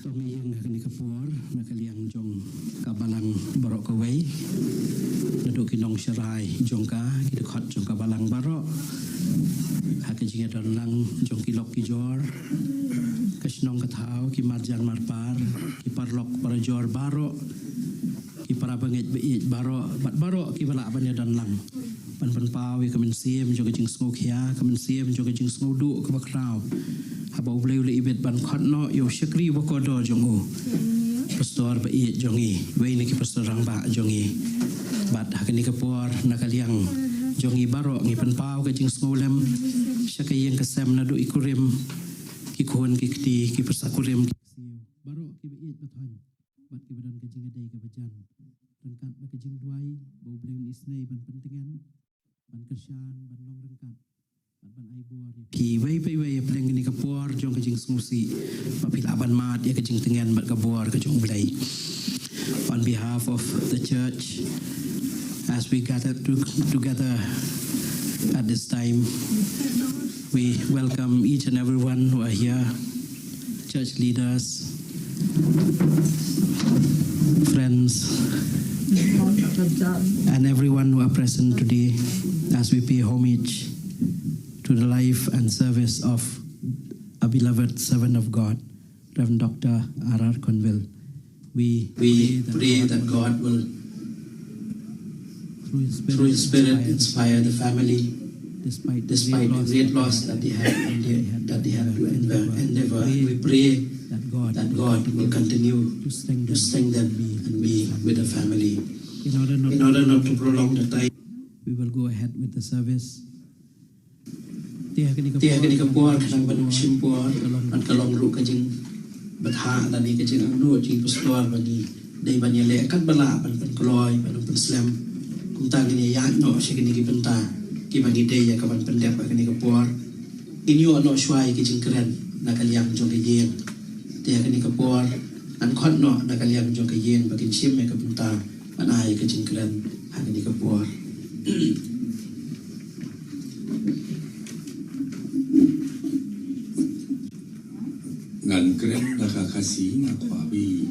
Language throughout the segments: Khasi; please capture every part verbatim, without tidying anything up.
To ngi ïeng ha kane ka por na ka liang jong ka balang baroh kawei, naduh ki nongsharai jong ka, ki dkhot jong ka balang baroh, ha ka jingïadon lang jong ki lok ki jor, ka shnong ka thaw, ki marjan marpar, ki paralok parajor baroh, ki para bangeit baieit baroh, bad baroh kiba lah ban ïadon lang ban pynpaw ïa ka mynsiem jong ka jingsngewkhia, ka mynsiem jong ka jingsngewduh kaba khraw, haba U Blei u la ibit ban khot noh ïa u shakri uba kordor jong u, pastor baieit jong ngi, uwei na ki pastor rangbah jong ngi. Bad ha kane ka por, na ka liang jong ngi baroh, ngi pynpaw ka jingsngewlem sha ka ïing ka sem, naduh i kurim, ki khun ki kti, ki pyrsa kurim, ki siew, baroh kiba ïeit ba thoiñ, bad kiba don ka jingïadei kaba jan, ryngkat bad ka jingduwai ba U Blei un isynei ban pyntngen, ban kyrshan, ban long ryngkat, bad ban ai bor ïa kiwei pa iwei hapdeng kane ka por jong ka jingsngewsih, ba phi lah ban mad ïa ka jingtngen bad ka bor ka jong U Blei. On behalf of the church, as we gather to, together at this time, we welcome each and everyone who are here, church leaders, friends, and everyone who are present today as we pay homage to the life and service of a beloved servant of God, Reverend Doctor R R Conville. We pray that God will, through His Spirit, inspire the family, despite the great loss that they have, that they had to endure. We pray that God will continue to strengthen and be with the family. In order not to prolong the time, we will go ahead with the service. Te ha kane ka por, khnang ban shim por, bad ka long ruh ka jingbthah lane ka jingangnud jong i pastor ba ngi dei ban ïaleh katba lah ban pynkloi, ban pynslem. Kumta ngin ïaid noh sha kine ki bynta kiba ngi dei ïa ka ban pyndep ha kane ka por. Ngin ïoh noh shuwa ïa ki jingkren na ka liang jong ka ïing. Te ha kane ka por, ngan khot noh na ka liang jong ka ïing ba kin shim ïa ka bynta ban ai ka jingkren ha kane ka por. Ngan kren da ka Khasi, nga kwah ba i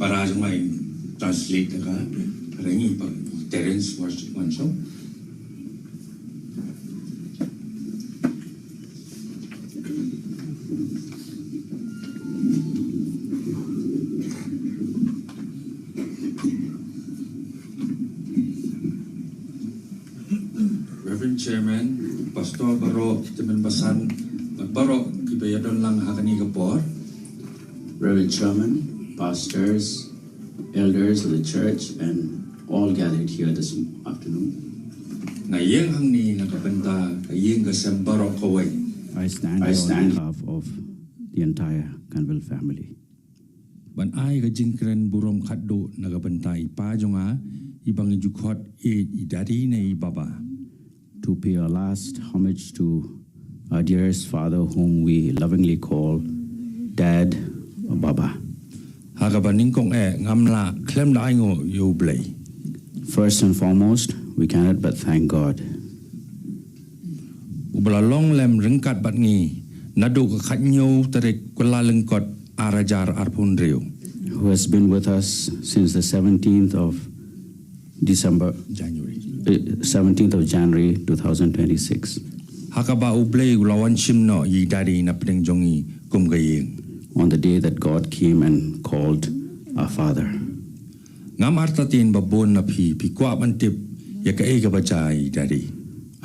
para jong nga in translate da ka Phareng, i Pak Terence Wanshop. Reverend Chairman, Pastor baroh, ki tymmen basan, bad baroh kiba ïadon lang ha kane ka por. Reverend Chairman, Pastors, Elders of the Church, and all gathered here this afternoon. Nga ïeng hangne na ka bynta ka ïing ka sem baroh kawei. I stand on behalf of the entire Kanwal family. Ban ai ka jingkren burom khatduh na ka bynta i pa jong nga, i ba ngi ju khot i, i daddy ne i baba. To pay our last homage to our dearest father, whom we lovingly call Dad or Baba. Ha kaba nyngkong eh ngam lah khlem da ainguh ïa U Blei. First and foremost, we cannot but thank God. U ba la long lem ryngkat bad ngi naduh ka khathynñiew tarik Kyllalyngkot ar hajar arphew hynriew. Who has been with us since the seventeenth of December, January. Uh, seventeenth of January two thousand twenty-six. Ha kaba U Blei u la wan shim noh ïa i daddy na pdeng jong ngi kum ka ïing. On the day that God came and called our father. Ngam artatien ba bun na phi, phi kwah ban tip ïa kaei kaba jia i daddy.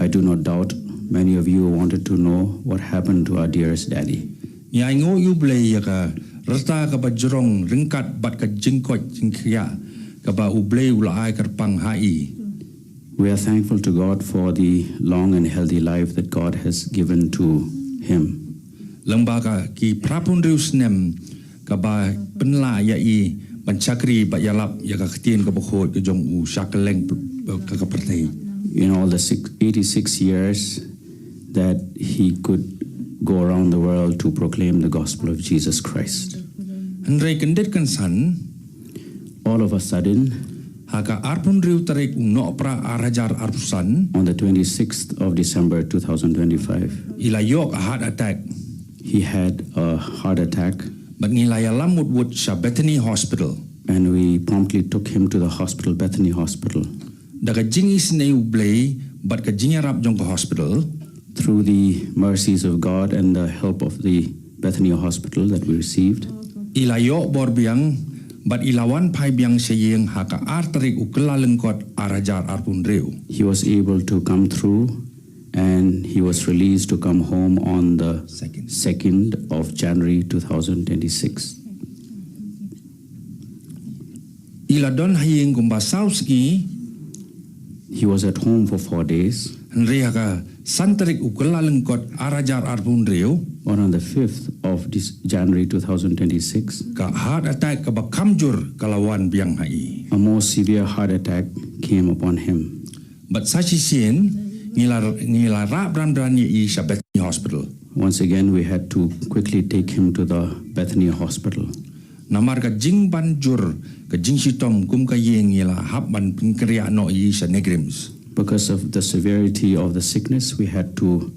I do not doubt many of you wanted to know what happened to our dearest daddy. Ngi ainguh ïa U Blei ïa ka rta kaba jrong ryngkat bad ka jingkoit jingkhiah kaba U Blei u la ai kyrpang ha i. We are thankful to God for the long and healthy life that God has given to him. Lyngba ka ki phraphew hynriew snem kaba pynlah ïa i ban shakri bad ïalap ïa ka ktien kaba khuid ka jong u sha kylleng ka, ka pyrthei. In all the six, eighty-six years that he could go around the world to proclaim the gospel of Jesus Christ. Hynrei kyndit kynsan, all of a sudden, ha ka arphew hynriew tarik u Nohprah ar hajar arphew san, on the twenty-sixth of December two thousand twenty-five, i la ïoh ka heart attack. He had a heart attack. Bad ngi la ïalam wut wut sha Bethany Hospital. And we promptly took him to the hospital, Bethany Hospital. Da ka jingisynei U Blei bad ka jingïarap jong ka hospital, through the mercies of God and the help of the Bethany Hospital that we received, i la ïoh bor biang bad i la wan phai biang sha ïing ha ka ar tarik u Kyllalyngkot ar hajar arphew hynriew. He was able to come through and he was released to come home on the second, second of January two thousand twenty-six. I la don ha ïing kumba saw sngi. He was at home for four days. Hynrei ha ka san tarik u Kyllalyngkot ar hajar arphew hynriew, or on the fifth of this January two thousand twenty-six, ka heart attack kaba kham jur ka la wan biang ha i. A more severe heart attack came upon him. Bad sa shisien ngi la, ngi la rah bran bran ïa i sha Bethany Hospital. Once again, we had to quickly take him to the Bethany Hospital. Namar ka jingban jur ka jingshitom kum ka ïing, ngi la hap ban pynkynriah noh ïa i sha NEIGRIHMS. Because of the severity of the sickness, we had to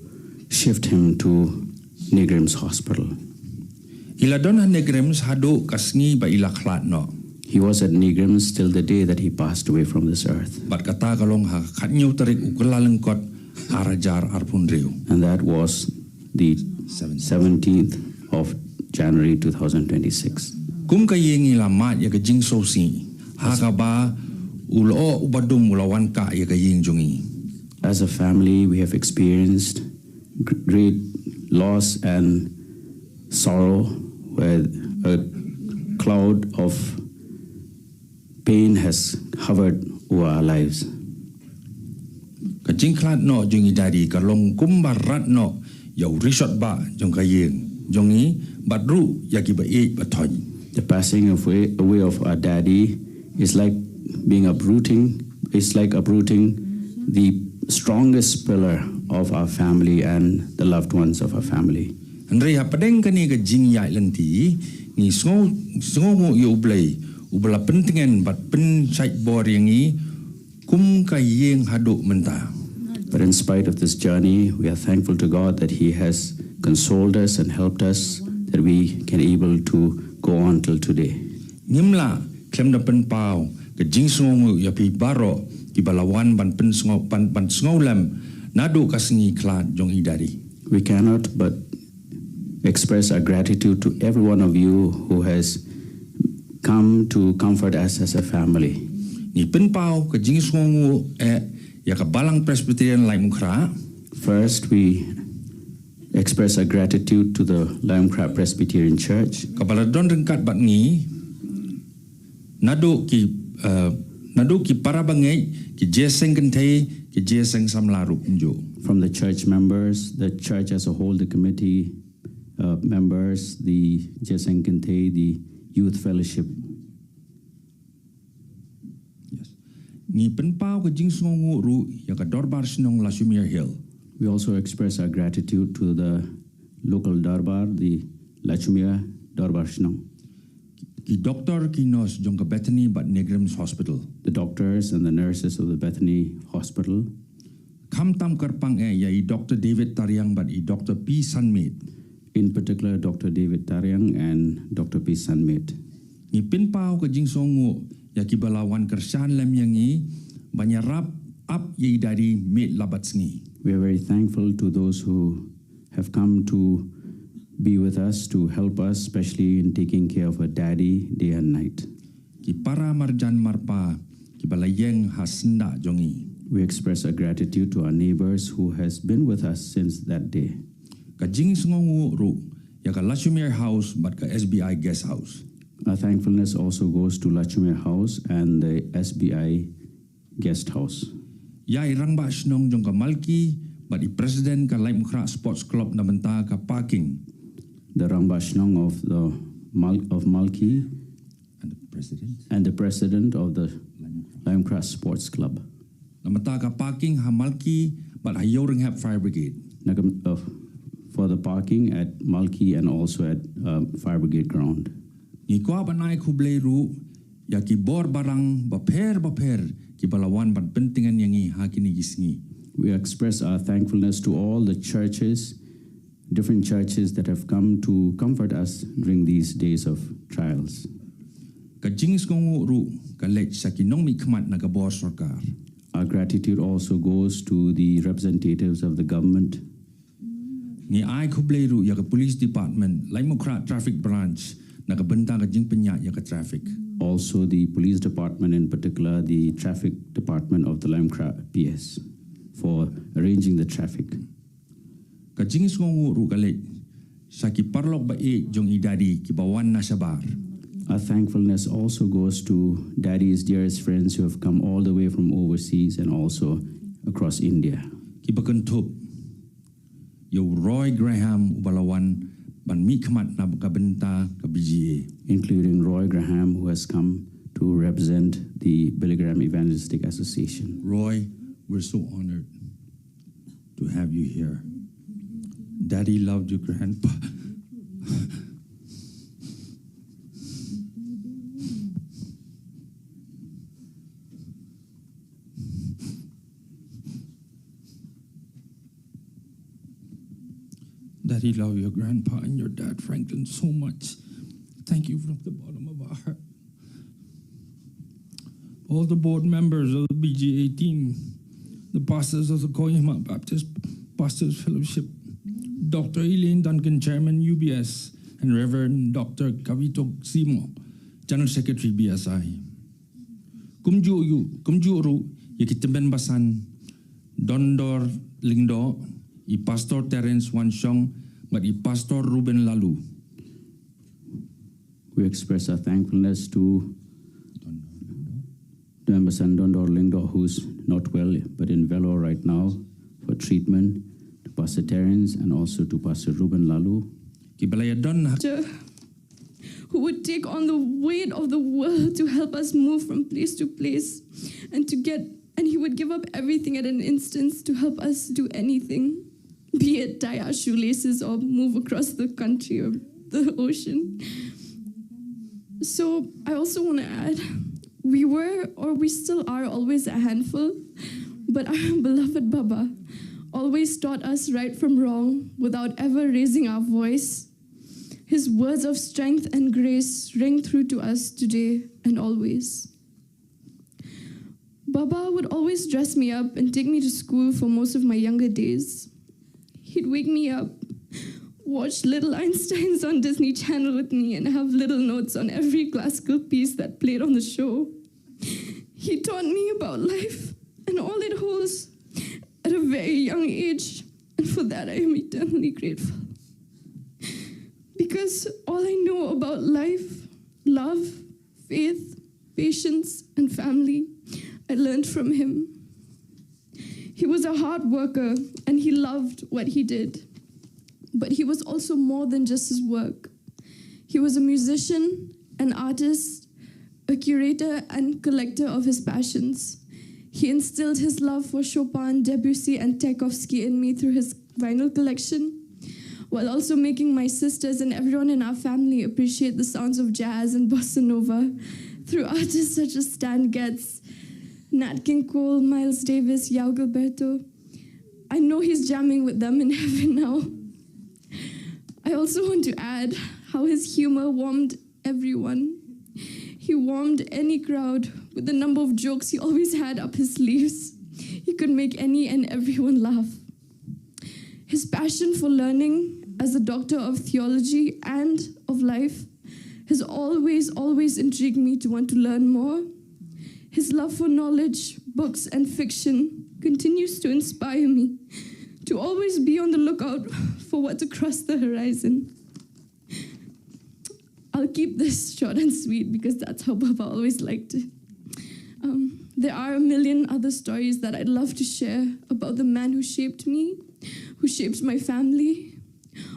shift him to NEIGRIHMS Hospital. I la don ha NEIGRIHMS haduh ka sngi ba i la khlad noh. He was at NEIGRIHMS till the day that he passed away from this earth. Bad kata ka long ha ka khathynñiew tarik u Kyllalyngkot ar hajar arphew hynriew. And that was the seventeenth of January two thousand twenty-six. Kum ka ïing ngi la mad ïa ka jingsngewsih ha kaba u lyoh uba dum u la wan kah ïa ka ïing jong ngi. As a family, we have experienced gr-, great loss and sorrow, where a cloud of pain has hovered over our lives. Ka jingkhlad noh jong i daddy ka long kumba rat noh ïa u rishot ba jong ka ïing jong ngi bad ruh ïa ki ba ïeit ba thoiñ. The passing of way, away of our daddy is like being uprooting, is like uprooting the strongest pillar of our family and the loved ones of our family. Hynrei hapdeng kane ka jingïaid lynti ngi sngew, sngewnguh ïa U Blei uba la pyntngen bad pynshait bor ïa ngi kum ka ïing haduh mynta. But in spite of this journey, we are thankful to God that He has consoled us and helped us, that we can able to go on till today. Ngim lah khlem da pynpaw ka jingsngewnguh ïa phi baroh kiba la wan ban pynsngew, ban, ban sngewlem naduh ka sngi khlad jong i daddy. We cannot but express our gratitude to every one of you who has come to comfort us as a family. Ngi pynpaw ka jingsngewnguh eh ïa ka Balang Presbyterian Laitumkhrah. First, we express our gratitude to the Laitumkhrah Presbyterian Church. Kaba la don ryngkat bad ngi naduh ki, eh, naduh ki para bangeit, ki jingïaseng kynthei, ki jingïaseng samla ruh kumjuh. From the church members, the church as a whole, the committee, Uh, members, the Jeseng Kynthei, the Youth Fellowship. Yes. Ngi pynpaw ka jingsngewnguh ruh ïa ka Dorbar Shnong Lachumere Hill. We also express our gratitude to the local Darbar, the Lachumere Dorbar Shnong. Ki doktor ki nurse jong ka Bethany bad NEIGRIHMS Hospital. The doctors and the nurses of the Bethany Hospital. Khamtam kyrpang eh ïa i Doktor David Tariang bad i Doktor P Sanmit. In particular, Doctor David Tariang and Doctor P Sanmit. Ngi pynpaw ka jingsngewnguh ïa kiba la wan kyrshan lem ïa ngi ban ïarap ap ïa i Daddy miet la bad sngi. We are very thankful to those who have come to be with us, to help us, especially in taking care of our daddy day and night. Ki para marjan marpa kiba la ïeng ha syndah jong ngi. We express our gratitude to our neighbors who has been with us since that day. Ka jingsngewnguh ruh ïa ka Lachumere House bad ka S B I Guest House. Our thankfulness also goes to Lachumere House and the S B I Guest House. Ïa i Rangbah Shnong jong ka Malki bad i President ka Laitumkhrah Sports Club na bynta ka parking. The Rangbah Shnong of the Mal- of Malki And the President. And the President of the Laitumkhrah Sports Club. Na bynta ka parking ha Malki bad ha Ïewrynghep Fire Brigade. Na ka- uh, for the parking at Malki and also at uh, Fire Brigade ground. Ngi kwah ban ai khublei ruh ïa ki bor barang bapher bapher kiba la wan ban pyntngen ïa ngi ha kine ki sngi. We express our thankfulness to all the churches, different churches that have come to comfort us during these days of trials. Ka jingsngewnguh ruh ka leit sha ki nongmihkhmat na ka bor sorkar. Our gratitude also goes to the representatives of the government. Ngi ai khublei ruh ïa ka Police Department, Laitumkhrah Traffic Branch, na ka bynta ka jingpynïaid ïa ka traffic. Also, the police department, in particular, the traffic department of the Laitumkhrah P S, for arranging the traffic. Ka jingsngewnguh ruh ka leit sha ki paralok ba ïeit jong i Daddy kiba wan na shabar. Our thankfulness also goes to Daddy's dearest friends who have come all the way from overseas and also across India. Kiba kynthup ïa u Roy Graham uba la wan ban mihkhmat na ka bynta ka B G A. Including Roy Graham, who has come to represent the Billy Graham Evangelistic Association. Roy, we're so honored to have you here. Daddy loved you, Grandpa. Daddy loved your grandpa and your dad, Franklin, so much. Thank you from the bottom of our heart. All the board members of the B G A team, the pastors of the Koyama Baptist Pastors Fellowship, Doctor Elaine Duncan, Chairman U B S, and Reverend Doctor Kavito Simo, General Secretary B S I. Kumjuh ïa, kumjuh ruh ïa ki tymmen basan Dondor Lyngdoh, i Pastor Terence Wanshong, bad i Pastor Ruben Lalu. We express our thankfulness to Tymmen basan Dondor Lyngdoh, who's not well but in Vellore right now for treatment, to Pastor Terence and also to Pastor Ruben Lalu. Kiba la ïadon ha Who would take on the weight of the world to help us move from place to place and to get, and he would give up everything at an instance to help us do anything, be it tie our shoelaces or move across the country or the ocean. So I also want to add, we were, or we still are, always a handful, but our beloved Baba always taught us right from wrong without ever raising our voice. His words of strength and grace ring through to us today and always. Baba would always dress me up and take me to school for most of my younger days. He'd wake me up, watch Little Einsteins on Disney Channel with me, and have little notes on every classical piece that played on the show. He taught me about life and all it holds at a very young age, and for that I am eternally grateful. Because all I know about life, love, faith, patience, and family, I learned from him. He was a hard worker and he loved what he did. But he was also more than just his work. He was a musician, an artist, a curator, and collector of his passions. He instilled his love for Chopin, Debussy, and Tchaikovsky in me through his vinyl collection, while also making my sisters and everyone in our family appreciate the sounds of jazz and bossa nova through artists such as Stan Getz, Nat King Cole, Miles Davis, João Gilberto. I know he's jamming with them in heaven now. I also want to add how his humor warmed everyone. He warmed any crowd with the number of jokes he always had up his sleeves. He could make any and everyone laugh. His passion for learning as a doctor of theology and of life has always, always intrigued me to want to learn more. His love for knowledge, books, and fiction continues to inspire me to always be on the lookout for what's across the horizon. I'll keep this short and sweet because that's how Baba always liked it. Um, there are a million other stories that I'd love to share about the man who shaped me, who shaped my family.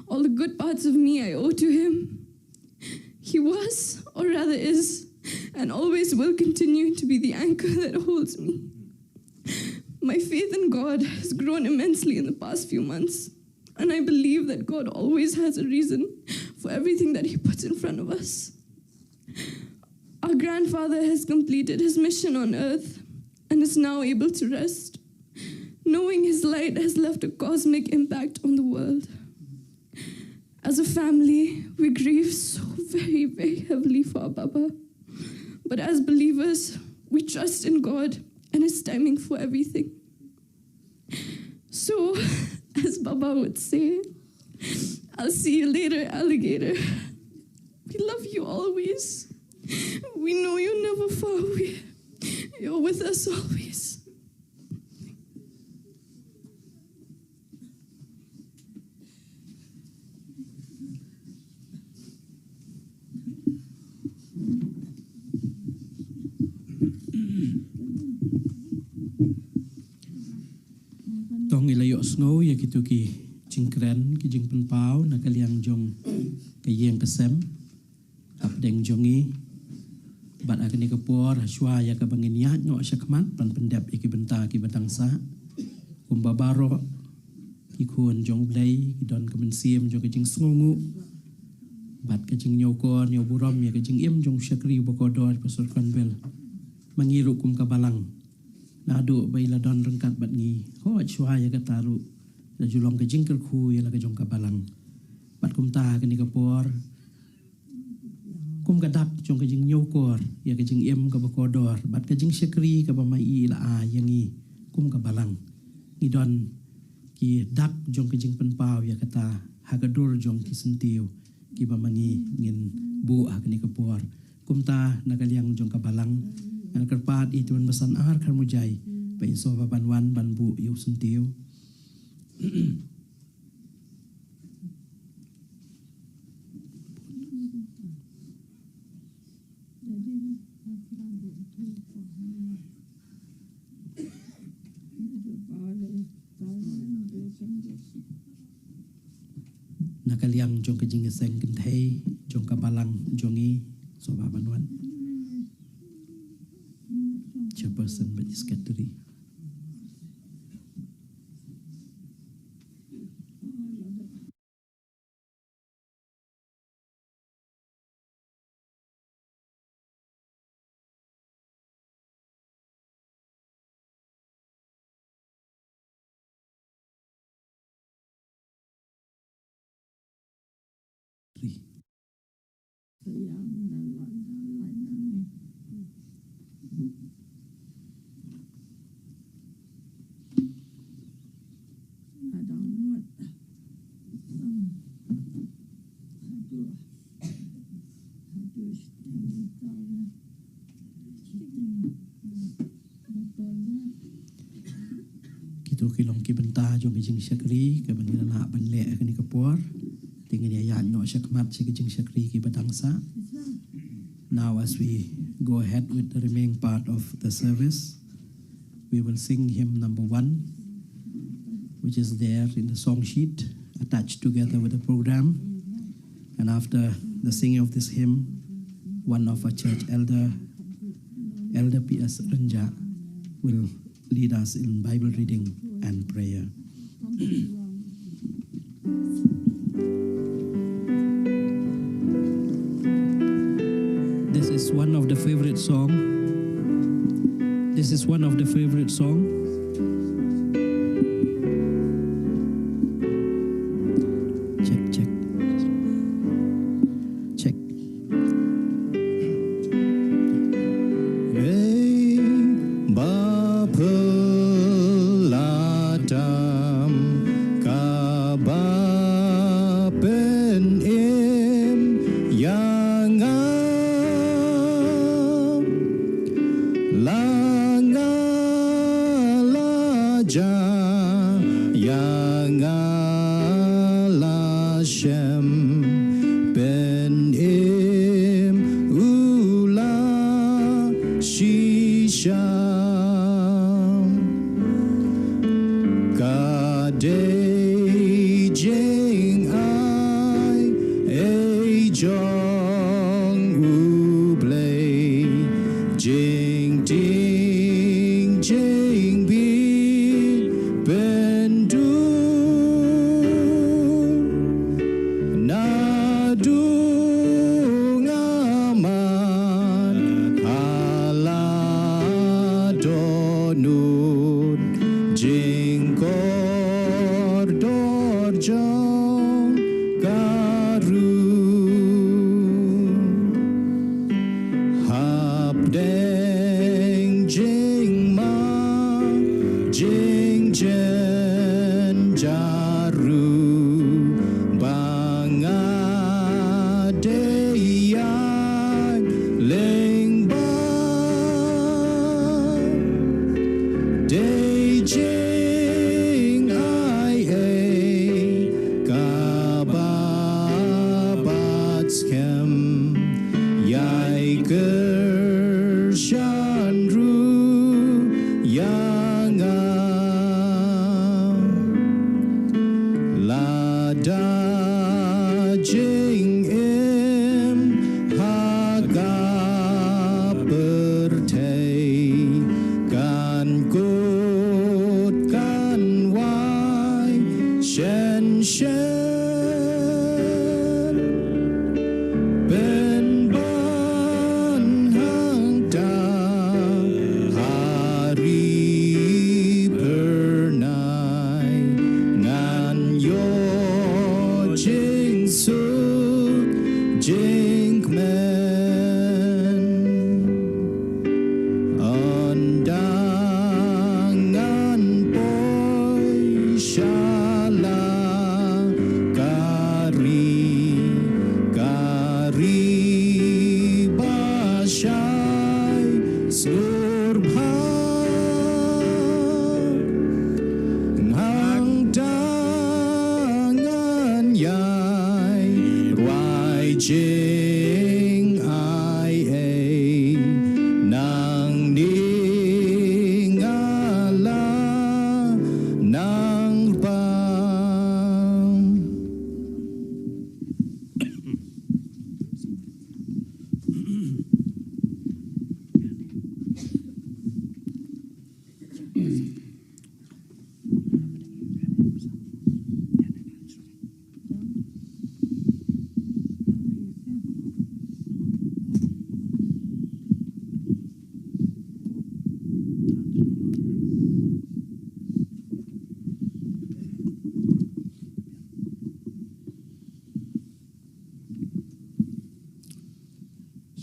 All the good parts of me I owe to him. He was, or rather is, and always will continue to be the anchor that holds me. My faith in God has grown immensely in the past few months, and I believe that God always has a reason for everything that He puts in front of us. Our grandfather has completed his mission on earth and is now able to rest, knowing his light has left a cosmic impact on the world. As a family, we grieve so very, very heavily for our Baba. But as believers, we trust in God and His timing for everything. So, as Baba would say, "I'll see you later, alligator. We love you always. We know you're never far away. You're with us always." To ngi la ïohsngew ïa kito ki jingkren, ki jingpynpaw na ka liang jong ka ïing ka sem hapdeng jong ngi. Bad ha kane ka por, ha shuwa ïa kaba ngin ïaid noh shakhmat ban pyndep ïa ki bynta kiba dang sah, kumba baroh ki khun jong U Blei ki don ka mynsiem jong ka jingsngewnguh bad ka jingñiewkor ñiewburom ïa ka jingim jong u shakri bakordor, Pastor Conwell. Ma ngi ruh kum ka balang, naduh ba i la don ryngkat bad ngi, hooid shuwa ïa kata ruh la ju long ka jingkyrkhu ïa la ka jong ka balang. Bad kumta ha kane ka por, kum ka dak jong ka jingñiewkor ïa ka jingim kaba kordor bad ka jingshakri kaba ma i la ai ïa ngi, kum ka balang, ngi don ki dak jong ka jingpynpaw ïa kata ha ka dur jong ki syntiew kiba ma ngi ngin buh ha kane ka por. Kumta na ka liang jong ka balang, ngan kyrpad ïa i Tymmen Basan R. Kharmujai ba in sngewbha ban wan ban buh ïa u syntiew. Na ka liang jong ka jingïaseng kynthei jong ka balang jong ngi, sngewbha ban wan. Chairperson bad secretary. Kito ki long ki bynta jong ki jingshakri kaba ngi la lah ban leh ha kane ka por. Te ngin ïa ïaid noh shakhmat sha ki jingshakri kiba dang sah. Now, as we go ahead with the remaining part of the service, we will sing hymn number one, which is there in the song sheet. attached together with the program. And after the singing of this hymn, one of our church elder, Elder P S Rynjah, will lead us in Bible reading and prayer. This is one of the favorite song. This is one of the favorite song. Check, check. Check. Ei, ba pelatam kaba pynim ïa nga. La nga la jia ïa nga la shem, pynim u la shisha. Ka dei jingai ei jong U Blei, jingtieng jingbit pynduh. Naduh nga mad ha la dohnud, jingkordor jong ka ruh. Hapdeng jingma jingjynjar ruh, ba nga dei ïaid lyngba. Dei jingai ei kaba bat skhem, ïai kyrshan ruh ïa nga. Lada jingim ha ka pyrthei kan kut kan wai shen shen, pynban hangta ha ri Brunei ngan ïoh jingsuk jingkmen. Ynda ngan poi sha la ka ri, ka ri ba shai sngewbha. Hangta ngan ïai rwai jingai ei, nangne nga la nang pang.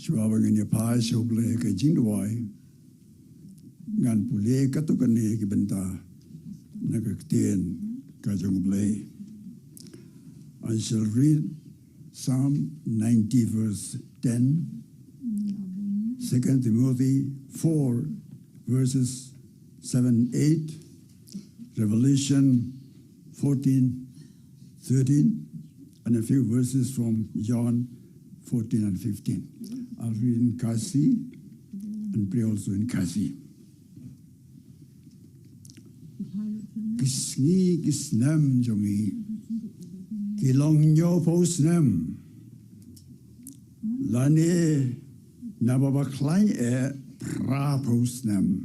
Shuwa ba ngin ïa phai sha U Blei ha ka jingduwai, ngan pule katto katne ki bynta na ka ktien ka jong U Blei. I shall read Psalm ninety verse ten, Second Timothy four verses seven, eight, Revelation fourteen, thirteen, and a few verses from John fourteen and fifteen. I'll read in Khasi and pray also in Khasi. Ki sngi ki snem jong ngi Ki long hynñiewphew snem, lane naba ba khlaiñ eh phraphew snem.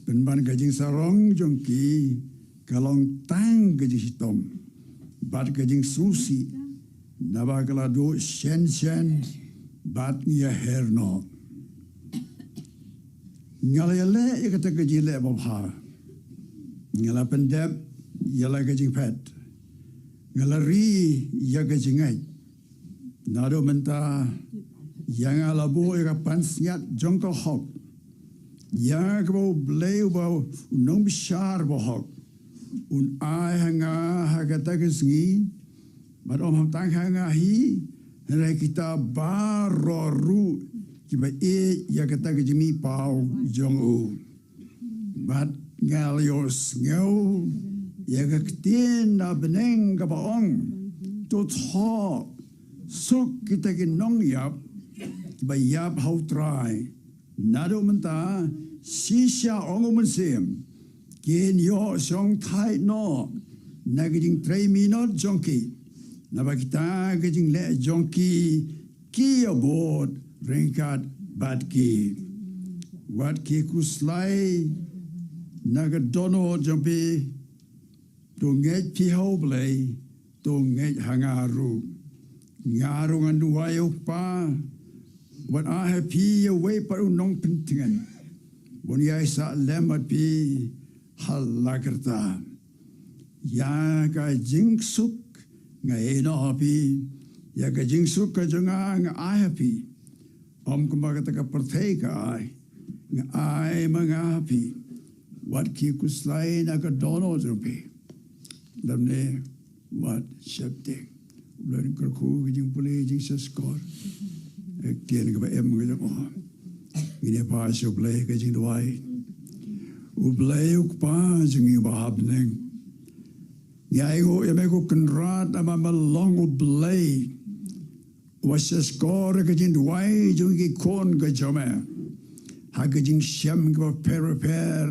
Pynban ka jingsarong jong ki ka long tang ka jingshitom bad ka jingsngewsih, naba ka la duh shen shen bad ngi ïaher noh. Nga la ïaleh ïa kata ka jingleh babha. Nga la pyndep ïa la ka jingphet. Nga la ri ïa ka jingngeit. Naduh mynta ïa nga la buh ïa ka pansngiat jong ka hok, ïa kaba U Blei uba u nongbishar bahok un ai ha nga ha kata ka sngi. Bad ym tang ha nga hi, hynrei kita baroh ruh kiba ïeit ïa kata ka jingmihpaw jong u. Bad nga la ïohsngew ïa ka ktien na bneng kaba ong, to thoh, suk kita ki nongïap kiba ïap ha U Trai. Naduh mynta shisha, ong U Mynsiem, kin ïoh shongthait noh na ka jingtrei minot jong ki, naba kita ka jingleh jong ki ki ïabud ryngkat bad ki. Wat ki khuslai na ka dohnud jong phi. To ngeit phi ha U Blei, to ngeit ha nga ruh. Nga ruh ngan duwai ïa U Kpa, wat ai ha phi ïa uwei pat u nongpyntngen, ban ïai sah lem bad phi ha la ka rta. Ïa ka jingsuk nga ïehnoh ha phi, ïa ka jingsuk ka jong nga nga ai ha phi. Ym kumba kata ka pyrthei ka ai, nga ai ma nga ha phi. Wat ki khuslai na ka dohnud jong phi. Lymne wat sheptieng. U Blei un kyrkhu ka jingpule jingsngewskor. Ka ktien kaba im ka jong u. Ngin ïa pass sha U Blei ka jingduwai. U Blei U Kpa jong ngi uba ha bneng, ngi ainguh ïa me ko Kynrad, namar me long U Blei uba sngewskor ïa ka jingduwai jong ki khun ka jong me ha ka jingshem kaba pher bapher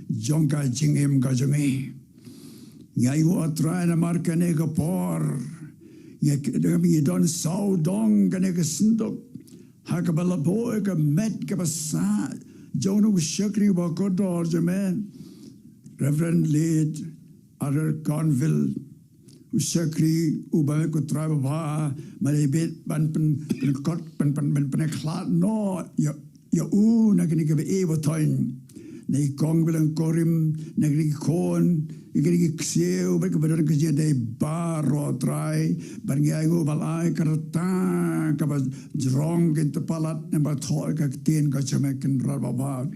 jong ka jingim ka jong ngi. Ngi ainguh, A Trai, namar kane ka por ngi, ngi don sawdong kane ka synduk ha kaba la buh ïa ka met kaba sah jong u shakri uba kordor jong me, Reverend Late Elder Conville, u shakri uba me ko Trai babha, me la ibit ban pyn, pynkot, pyn, pyn, pyn, pynkhlad noh ïa, ïa u na kane kaba ïeit ba thoiñ, na i kong ba long kurim, na kine ki khun, na kine ki ksiew bad kiba don ka jingïadei baroh, Trai. Bad ngi ainguh ba la ai ka rta kaba jrong kin ïa palat, namar thoh ïa ka ktien ka jong me Kynrad babha.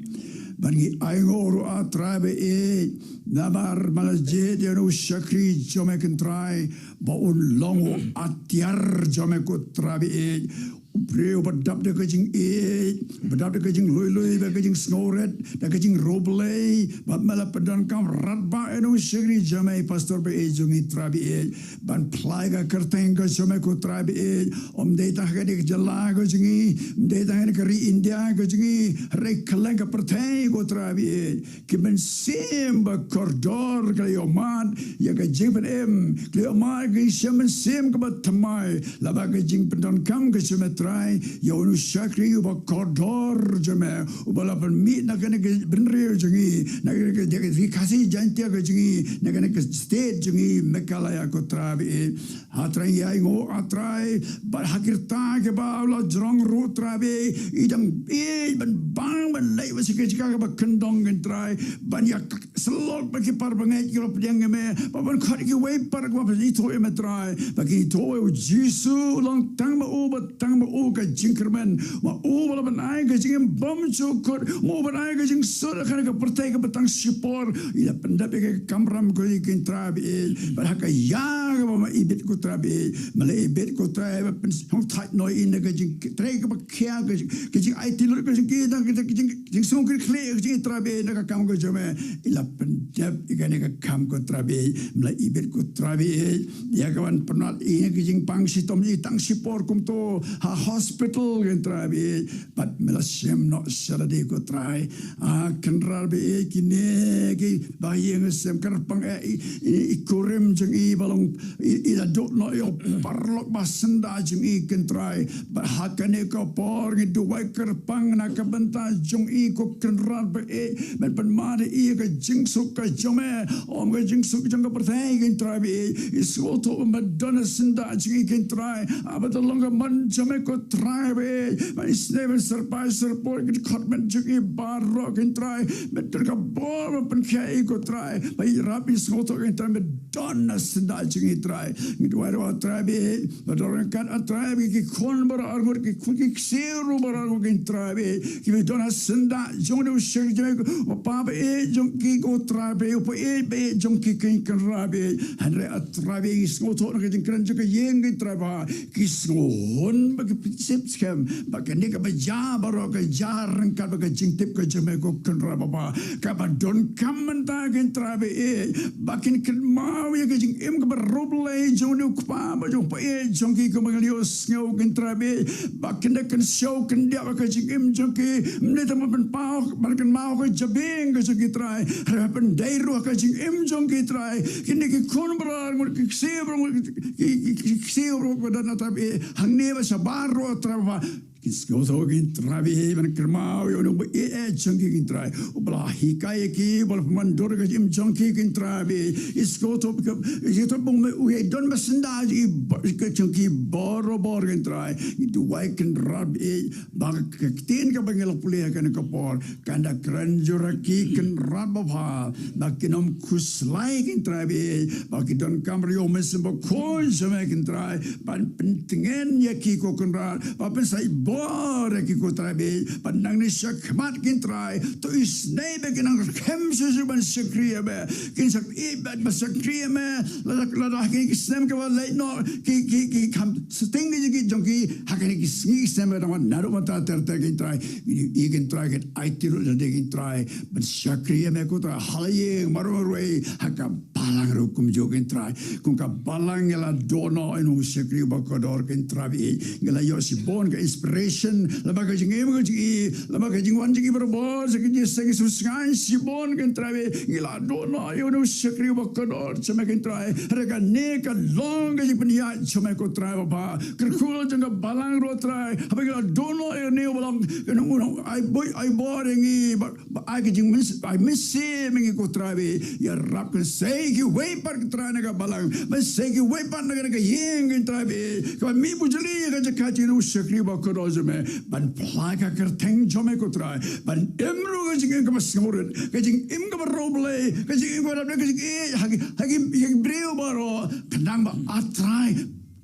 Bad ngi ainguh ruh, A Trai ba ïeit, namar me la jied ïa u shakri jong me, Kynrad, ba un long u atiar jong me, ko Trai ba ïeit. U briew ba dap da ka jingïeit, ba dap da ka jinglui lui, da ka jingsngewrit, da ka jingriewblei, ba me la pyndonkam radbah ïa u shakri jong me, i pastor ba ïeit jong ngi, Trai ba ïeit, ban phla ïa ka kyrteng ka jong me, ko Trai ba ïeit. Ym dei tang ha kane ka jylla ka jong ngi, ym dei tang ha kane ka ri India ka jong ngi, hynrei kylleng ka pyrthei, ko Trai ba ïeit. Ki mynsiem ba kordor ki la ïohmad ïa ka jingpynim, ki la ïohmad ïa ka jingshem mynsiem kaba thymmai lyngba ka jingpyndonkam ka jong me, Trai, ïa une u shakri uba kordor jong me, uba la pynmih na kane ka bynriew jong ngi, na kane ka, ka, ka Khasi Jaiñtia ka jong ngi, na kane ka state jong ngi Meghalaya, ko Trai ba ïeit. A Trai, ngi ainguh, A Trai, bad ha ki rta kiba u la jrong ruh, Trai ba ïeit, i dang ïeit ban bang ban leit bad sha ka jaka kaba kyndong, Kynrad, ban ïa syllok bad ki para bangeit kiba pdiang ïa me, bad ban khot ïa kiwei pat kiba pynithuh ïa me, Trai, ba kin ithuh ïa u Jisu, long tang ma u, bad tang ma u ka jingkyrmen, ma u ba la pynai ka jingim bymjukut, ma u ba la pynai ka jingsuk ha kane ka pyrthei kaba tang shipor, i la pyndep ïa ka kamram ko, Kynrad ba ïeit, bad ha ka ïa kaba me ibit, ko Trai ba ïeit, me la ibit, ko Trai, ba pynshongthait noh ïa i na ka jingtrei kaba khia, ka jing, ka jingaiti lut ka jong ki, na ka jing, ka jing, jingsngewkhia khlieh ka jong i, Trai ba ïeit, na ka kam ka jong me. I la pyndep ïa kane ka kam, ko Trai ba ïeit, me la ibit, ko Trai ba ïeit, ïa kaban pynwad ïa ka jingpang shitom i tang shipor kumto ha hospital, Kynrad baieit, bad me la shim noh sha lade, ko Trai. A Kynrad baieit, kine kiba ïeng sem kyrpang, eh, i, i, i kurim jong i ba long, i, i la duh noh ïa u paralok ba syndah jong i, Kynrad. Bad ha kane ka por ngi duwai kyrpang na ka bynta jong i, ko Kynrad baieit, ban pynmane ïa ka jingsuk ka jong me, ym ka jingsuk jong ka pyrthei, Kynrad baieit. I sngewthuh ba don ha syndah jong i, Kynrad, haba ka long ka mon jong me, ko Trai baieit, ba isynei ban syrpai syrpoi ki dkhot met jong i baroh, Kynrad, ba don ka bor ban pynkhiah ïa i, ko Trai, ba ïarap, i sngewthuh, Kynrad, ba don ha syndah jong i, Trai. Ngi duwai ruh, Trai baieit, ba don ryngkat, Trai baieit, ki khun baroh arngut, ki khun ki ksiew ruh baroh arngut, Kynrad baieit, kiba don ha syndah jong u shakri jong u pa baieit jong ki, ko Trai baieit, u paieit baieit jong ki, Kynrad baieit. Hynrei, Trai baieit, ngi sngewthuh na ka jingkren jong ka ïing, Kynrad, ba ki sngewhun, ba ki pynsep skhem ba kane kaba jia baroh ka jia ryngkat bad ka jingtip ka jong me, ko Kynrad Baba, kaba donkam mynta, Kynrad baieit, ba kin kynmaw ïa ka jingim kaba riewblei jong une u kpa bad jong u paieit jong ki, kaba ngi la ïohsngew, Kynrad baieit, ba kin da kynshew kyndiah bad ka jingim jong ki, ym dei tang ban pynpaw, ban kynmaw ka jabieng ka jong ki, Trai, hynrei ban pyndei ruh ka jingim jong ki, Trai. Kine ki khun baroh arngut, ki ksiew baroh arngut, ki, ki, ki ksiew baroh arngut ba don, Trai baieit, hangne bad shabar ruh, Trai Baba, ki sngewthuh, Kynrad baieit, ban kynmaw ïa une u paieit jong ki, Kynrad, uba la hikai ïa ki, uba la pynmyndur ïa ka jingim jong ki, Kynrad baieit. I sngewthuh ka, i sngewthuh ba u ïadon bad syndah jong ki ba-, ka jong ki barabor, Kynrad. Ngi duwai, Kynrad baieit, ba ka ktien kaba ngi la pule ha kane ka por kan da kren jur ha ki, Kynrad Baba, ba kin ym khuslai, Kynrad baieit, ba ki donkam ruh ïa u Mynsiem Bakhuid jong me, Kynrad, ban pyntngen ïa ki, ko Kynrad, ba pynsaitbor ïa ki, ko Trai baieit, ba nangne shakhmat, Kynrad, to isynei ba kin nang rkhem shuh shuh ban shakri ïa me, kin shakri, ba, ba shakri ïa me, lada, lada ha kine ki snem kiba leit noh, ki, ki, ki kham sting ki jong ki, jong ki ha kine ki sngi ki snem ba dang wan naduh mynta ter ter, Kynrad. Ngi ïohi, Kynrad, kin aiti ruh ïa lade, Kynrad, ban shakri ïa me, ko Trai, ha la ïing, marwei marwei, ha ka balang ruh kumjuh, Kynrad. Kum ka balang ngi la duh noh ïa une u shakri uba kordor, Kynrad baieit. Ngi la ïoh shibun ka inspiration lyngba ka jingim ka jong i, lyngba ka jingwan jong i barabor sha ka jingïaseng sngewsynei shibun, Kynrad baieit. Ngi la duh noh ïa une u shakri uba kordor jong me, Kynrad. Hynrei kane ka long ka jingpynïaid jong me, ko Trai Baba. Kyrkhu jong ka balang ruh, Trai, haba ngi la duh noh ïa une uba long, ïa une u nongai buit ai bor ïa ngi, ba, ba ai ka jingmyns-, ai mynsiem ïa ngi, ko Trai baieit. Ïarap, kynsei kiwei pat, Trai, na ka balang, mynsiem kiwei pat na ka, na ka ïing, Kynrad baieit, kaba mih bujli ïa ka jaka jong une u shakri uba kordor jong me, ban phla ïa ka kyrteng jong me, ko Trai, ban im ruh ka jingim kaba sngewrit, ka jingim kaba riewblei, ka jingim kaba dap, ka jingim ha ki, ha ki, ha ki briew baroh, khnang ba, ah Trai,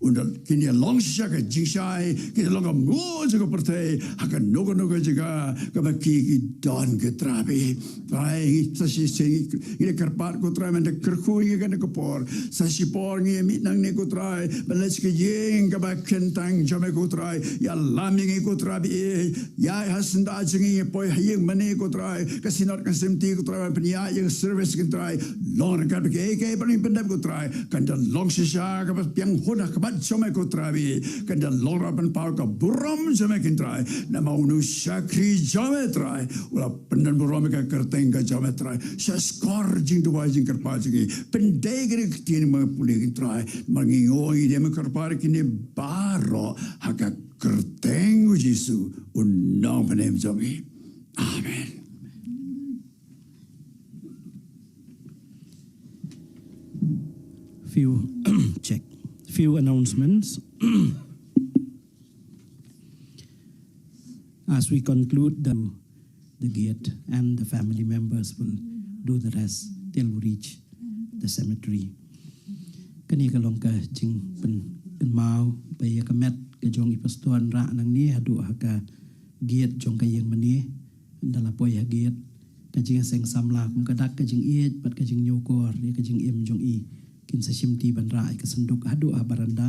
un da, kin ïa long shisha ka jingshai, kin ïa long ka mut jong ka pyrthei ha kano kano ka jaka kaba ki, ki don, Kynrad baieit. Trai, sa shi, shi, ngi kyrpad, ko Trai, mynta kyrkhu ïa kane ka por. Sa shi por ngi mih nangne, ko Trai, ban leit sha ka ïing kaba kyntang jong me, ko Trai. Ïalam ïa ngi, ko Trai baieit. Ïa ha syndah jong ngi, ngi poi ha ïing mane, ko Trai. Ka synod, ka synti, ko Trai, ban pynïaid ïa ka service, ko Trai. Long ryngkat bad kiei kiei ba ngi pyndep, ko Trai. Kan da long shisha kaba piang hun ha khmat jong me, ko Trai baieit. Kan da long ruh ban paw ka burom jong me, Kynrad. Namar une u shakri jong me, Trai, u la pyndon burom ïa ka kyrteng ka jong me, Trai. Sha shkor jingduwai jingkyrpad jong ngi, pyndei ïa kane ka ktien ba ngi pule, Kynrad. Namar ngi ong, ngi dei ban kyrpad ïa kine baroh ha ka kyrteng u Jisu, u nongpynim jong ngi. Amen. Few, check. Few announcements. As we conclude the, the gate, and the family members will do the rest till we reach the cemetery. Kane ka long ka jingpynkynmaw ba ïa ka met ka jong i pastor Hynrah nangne haduh ha ka gate jong ka ïing mane. Ynda la poi ha gate, ka jingïaseng samla kum ka dak ka jingïeit bad ka jingñiewkor ïa ka jingim jong i kin sa shimti ban rah ïa ka synduk haduh ha baranda.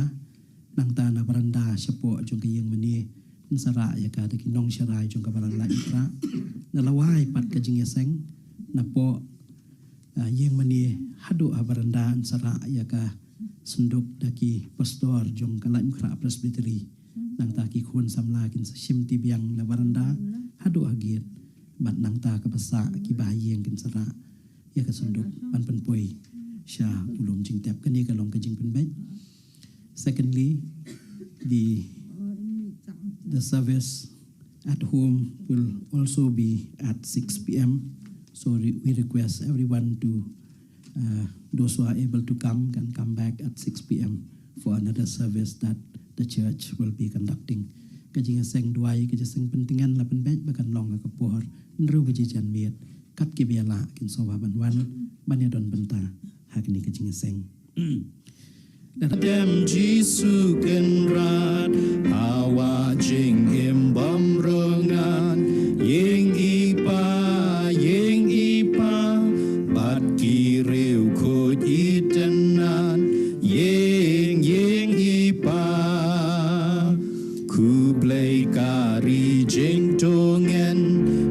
Nangta na baranda shapoh jong ka ïing mane, yn sa rah ïa ka da ki nongsharai jong ka Balang Laitumkhrah. Na lawei pat ka jingïaseng, napoh, ah, ïing mane haduh ha baranda yn sa rah ïa ka synduk da ki pastor jong ka Laitumkhrah Presbytery. Nangta ki khun samla kin sa shim ti biang na baranda haduh ha gate. Bad nangta kaba sah ki ba ha ïing kin sa rah ïa ka synduk ban pynpoi sha u lum jingtep. Kane ka long ka jingpynbeit. Secondly, the the service at home will also be at six p.m. So re- we request everyone to, uh, those who are able to come, can come back at six p.m. for another service that the church will be conducting. Ka jingïaseng duwai, ka jingïaseng pyntngen la pynbeit ba kan long ha ka por hynriew baje janmiet. Kat kiba ïalah kin sngewbha ban wan ban ïadon bynta ha kane ka jingïaseng. Dem Jisu Kynrad, hawa jingim bymrngan, ïing i pa, ïing i pa, bad ki riewkhuid i tynnan, ïing, ïing i pa. Khublei ka ri jingtngen,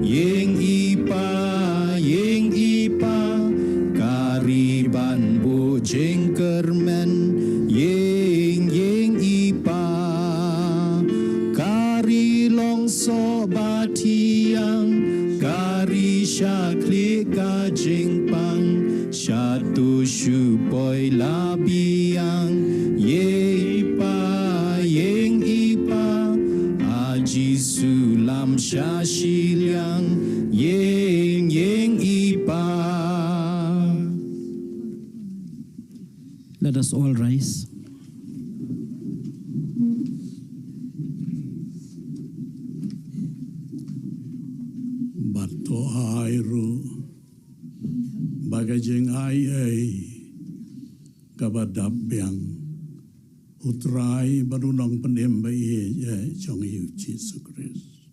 ïing i pa, ïing i pa, ka ri ban buh jingkyrmen, ïing, ïing i pa. Ka ri long soh ba thiang, ka ri shah khlieh ka jingpang, shatu shu poi la biang, ïing i pa, ïing i pa, a Jisu lam shah shiliang, ïing, ïing i pa. Let us all rise. Bad to ai ruh ba ka jingai ei kaba dap biang, U Trai bad U Nongpynim baieit jong ngi U Jisu Khrist,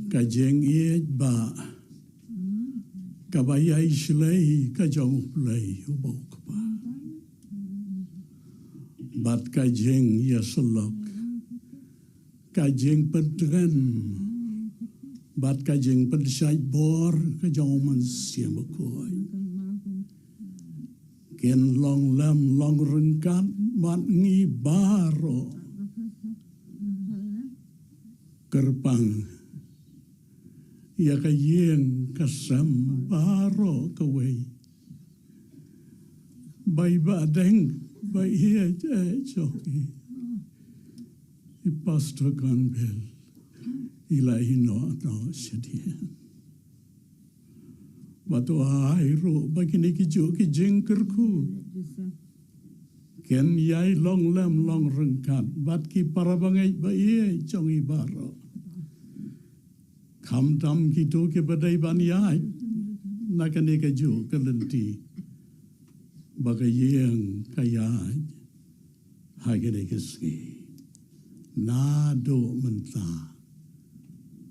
ka jingïeit ba kaba ïai shlei ka jong U Blei uba U Kpa, bad ka jingïasyllok, ka jingpyntngen bad ka jingpynshait bor ka jong U Mynsiem Bakhuid kin long lem long ryngkat bad ngi baroh. Kyrpang ïa ka ïing ka sem baroh kawei. Bai ba deng bai ïa jai choki. I Pastor Kanbel i la ino no shadian. Ba to ai ruh ba kine ki juh ki jingkyrkhu ken ïai long lem long ryngkat bad ki para bangeit baieit jong ngi baroh. Khamtam kito kiba dei ban ïaid na kane ka juh ka lynti, ba ka ïing ka ïaid ha kane ka sngi, naduh mynta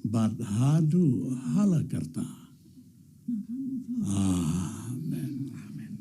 bad haduh hala karta. Amen. Amen.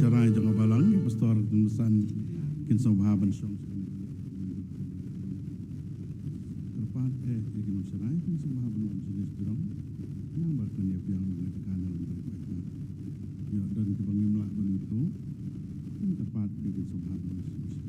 Sharai jong ka balang, i pastor Tun Basan, kin sngewbha ban shong. Kyrpad eh, ïa ki nongshakri kin sngewbha ban wan sha list jrong. Ïa ba kan ïa biang lang ïa ka kan lang kan. Ïa don kiba ngim lah ban ïathuh. Kin kyrpad eh, kin sngewbha ban wan sha list.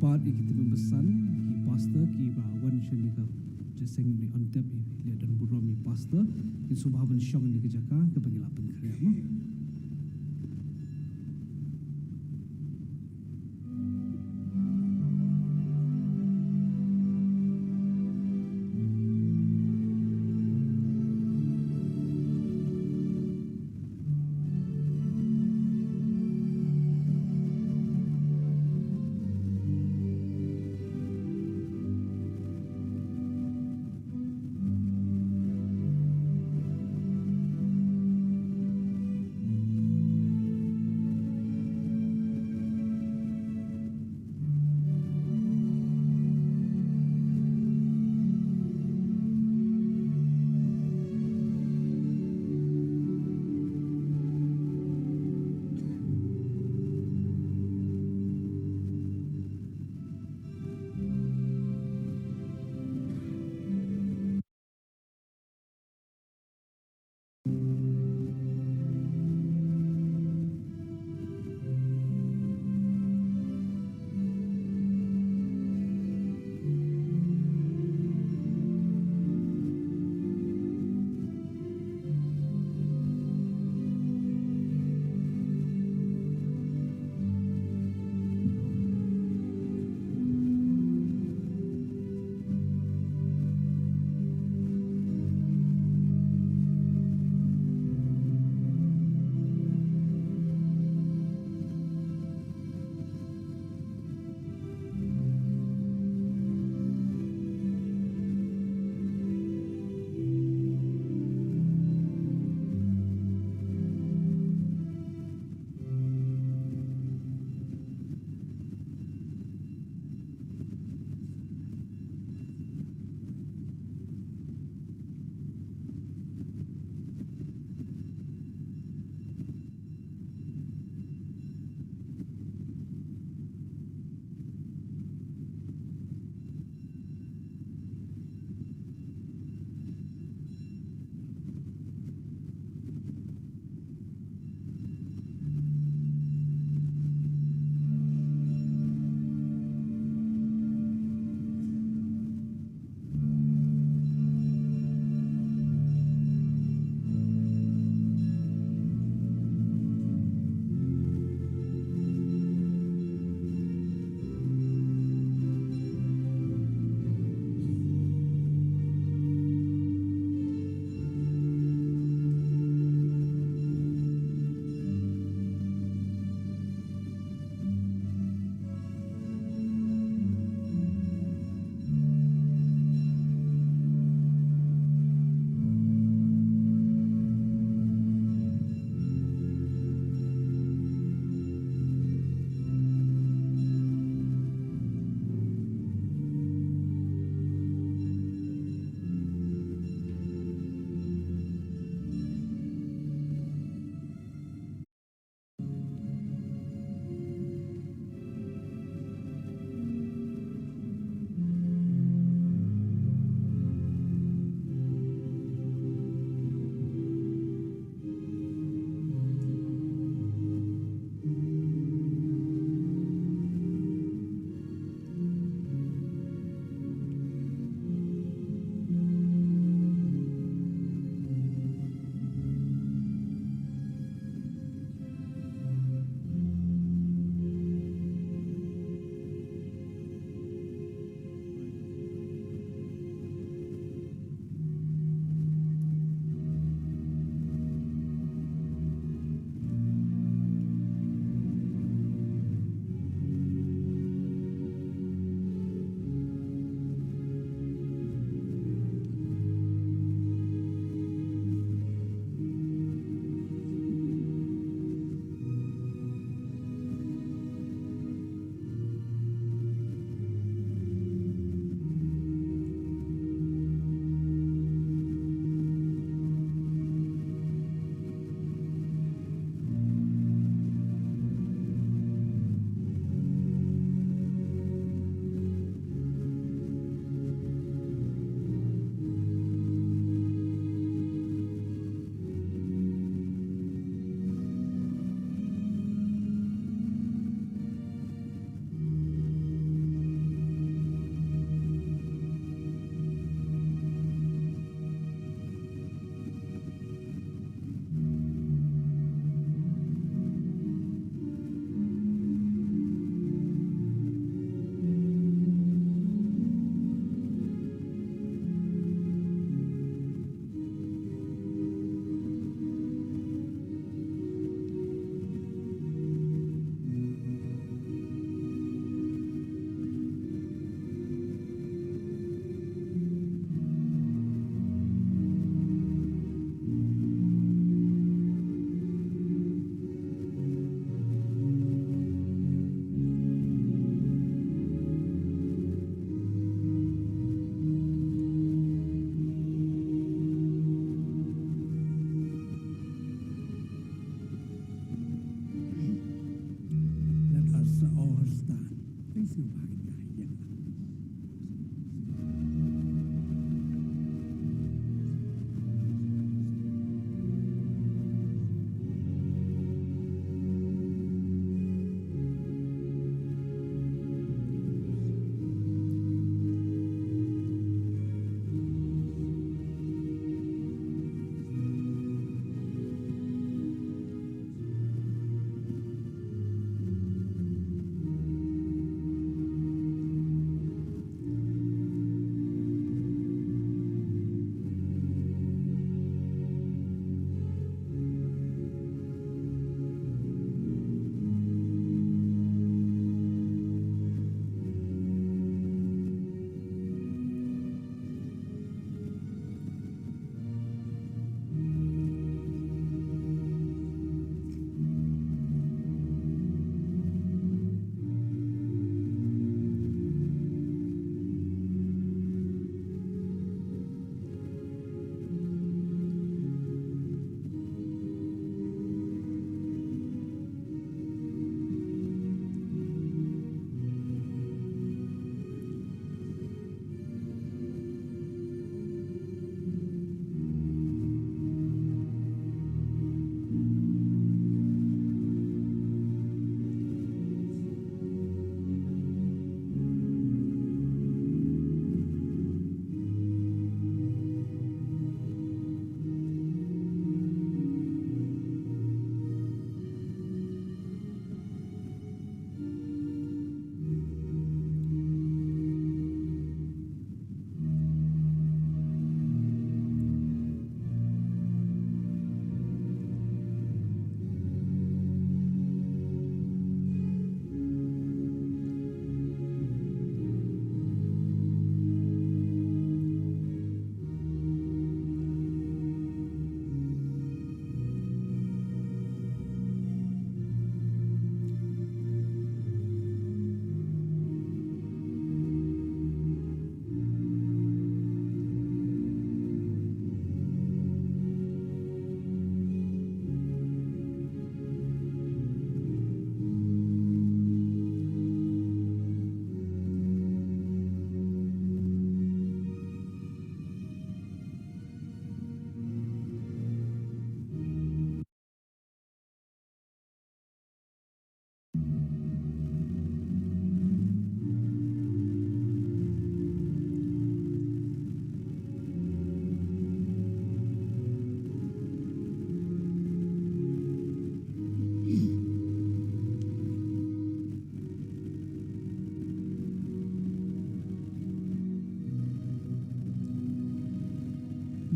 Pat ïa ki tymmen basan, ki pastor, ki ba wan sha kane ka jingïaseng ne on tap, ïa don burom ïa pastor, ngin sngewbha ban shong ïa kane ka jaka, kaba ngi la pynkhreh mo.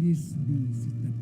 Please be seated.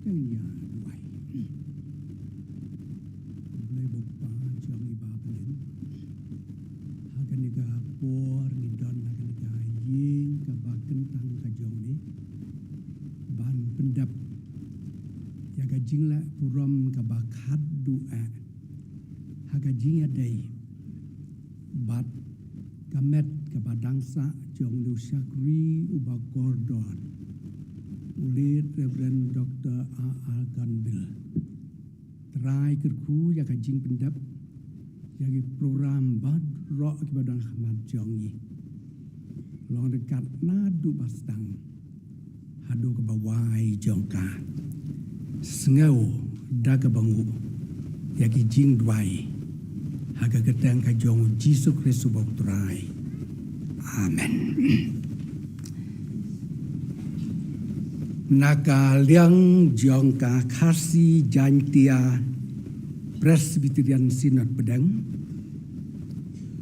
Kan ïa duwai. Khublei ba u Kpa jong ngi ba ha bneng. Ha kane ka por ngi don ha kane ka ïing kaba kyntang ka jong ngi ban pyndep ïa ka jingleh burom kaba khadduh eh ha ka jingïadei bad ka met kaba dang sah jong u shakri uba kordor, u Late Reverend Doctor A R Gunville. Trai kyrkhu ïa ka jingpyndep ïa ki program baroh kiba don ha khmat jong ngi. Long ryngkat naduh ba sdang haduh kaba wai jong ka. Sngew da kaba nguh ïa ki jingduwai ha ka kyrteng ka jong u Jisu Khrist uba u Trai. Amen. Na ka liang jong ka Khasi Jaintia Presbyterian Synod Pdeng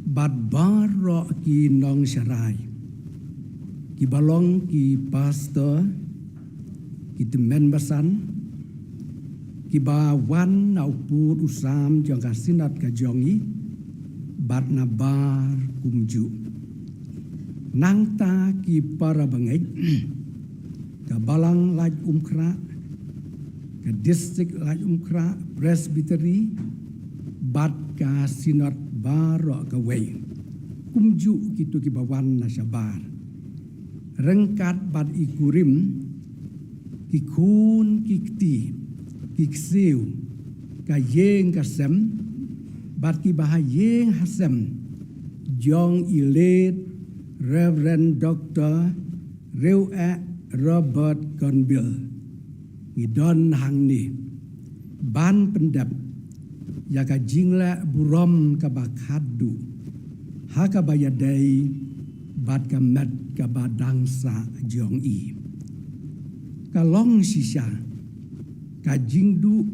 bad baroh ki nongsharai, kiba long ki pastor, ki tymmen basan, kiba wan na u pud u sam jong ka Synod ka jong ngi bad nabar kumjuh. Nangta ki para bangeit ka Balang Laitumkhrah, ka District Laitumkhrah Presbytery bad ka Synod baroh kawei, kumjuh kito kiba wan na shabar, ryngkat bad i kurim, ki khun ki kti, ki ksiew, ka ïing ka sem bad kiba ha ïing ha sem jong i Late Reverend Doctor Rieweh Robert Gunville. Ngi don hangne ban pyndep ïa ka jingleh burom kaba khadduh ha kaba ïadei bad ka met kaba dang sah jong i. Ka long shisha ka jingduh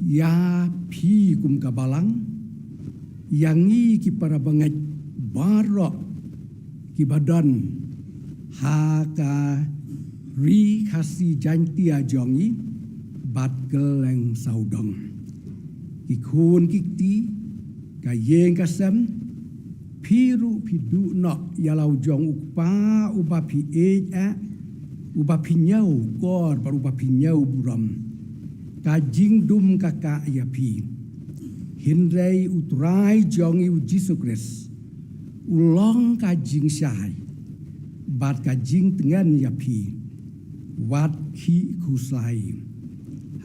ïa phi kum ka Balang, ïa ngi ki para bangeit baroh kiba don ha ka Ri Khasi Jaintia jong ngi bad kylleng sawdong. Ki khun ki kti, ka ïing ka sem, phi ruh phi duh noh ïa la u jong u Kpa uba phi ïeit eh, uba phi ñiewkor bad uba phi ñiewburom. Ka jingdum ka kah ïa phi. Hynrei u Trai jong ngi u Jisu Khrist u long ka jingshai bad ka jingtngen ïa phi. Wat khih khuslai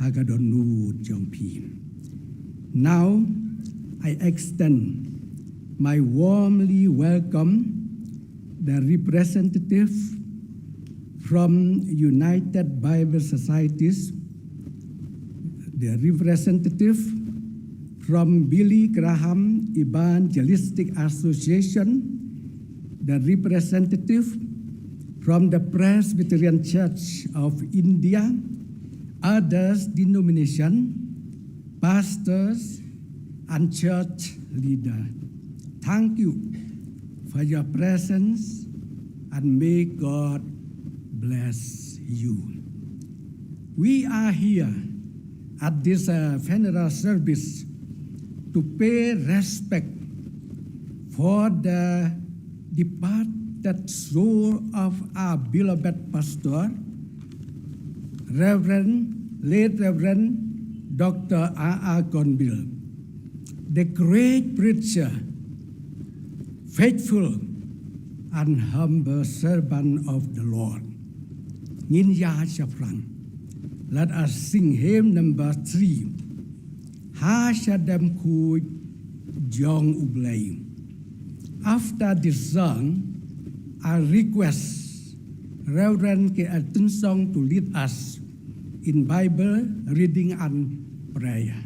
ha ka dohnud jong phi. Now I extend my warmly welcome the representative from United Bible Societies, the representative from Billy Graham Evangelistic Association, the representative from the Presbyterian Church of India, others denomination, pastors, and church leader. Thank you for your presence and may God bless you. We are here at this uh, funeral service to pay respect for the departed soul of our beloved pastor, Reverend, late Reverend Doctor R R Gonville, the great preacher, faithful and humble servant of the Lord. Ngin ïa shaphrang. Let us sing hymn number three. Ha Shadem Khuid Jong U Blei. After this song, I request Reverend K L Tunsong to lead us in Bible reading and prayer.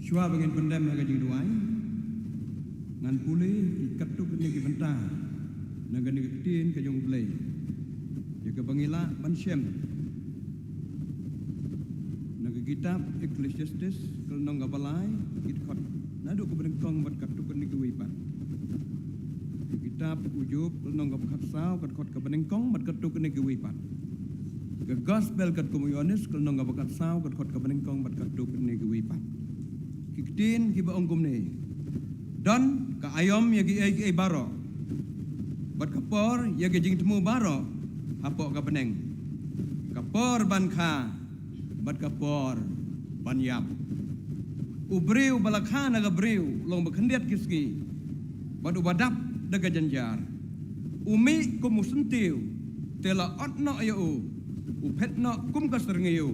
Shuwa ba ngin pyndem ha ka jingduwai, ngan pule ki katto katne ki bynta na kane ka ktien ka jong U Blei, ïa kaba ngi lah ban shem na ka kitab Ecclesiastes, ka lynnong kaba lai, ki dkhot naduh kaba nyngkong bad katto katne kiwei pat. Ka kitab U Job, ka lynnong kaba khatsaw, ka dkhot kaba nyngkong bad katto katne kiwei pat. Ka Gospel katkum u Ïoannis, ka lynnong kaba khatsaw, ka dkhot kaba nyngkong bad katto katne kiwei pat. Ki ktien kiba ong kumne: Don ka aïom ïa kiei kiei baroh, bad ka por ïa ki jingthmu baroh hapoh ka bneng, ka por ban kha bad ka por ban ïap. U briew ba la kha na ka briew u long ba khyndiat ki sngi, bad uba dap da ka jynjar. U mih kum u syntiew, te la ot noh ïa u, u phet noh kum ka syrngiew,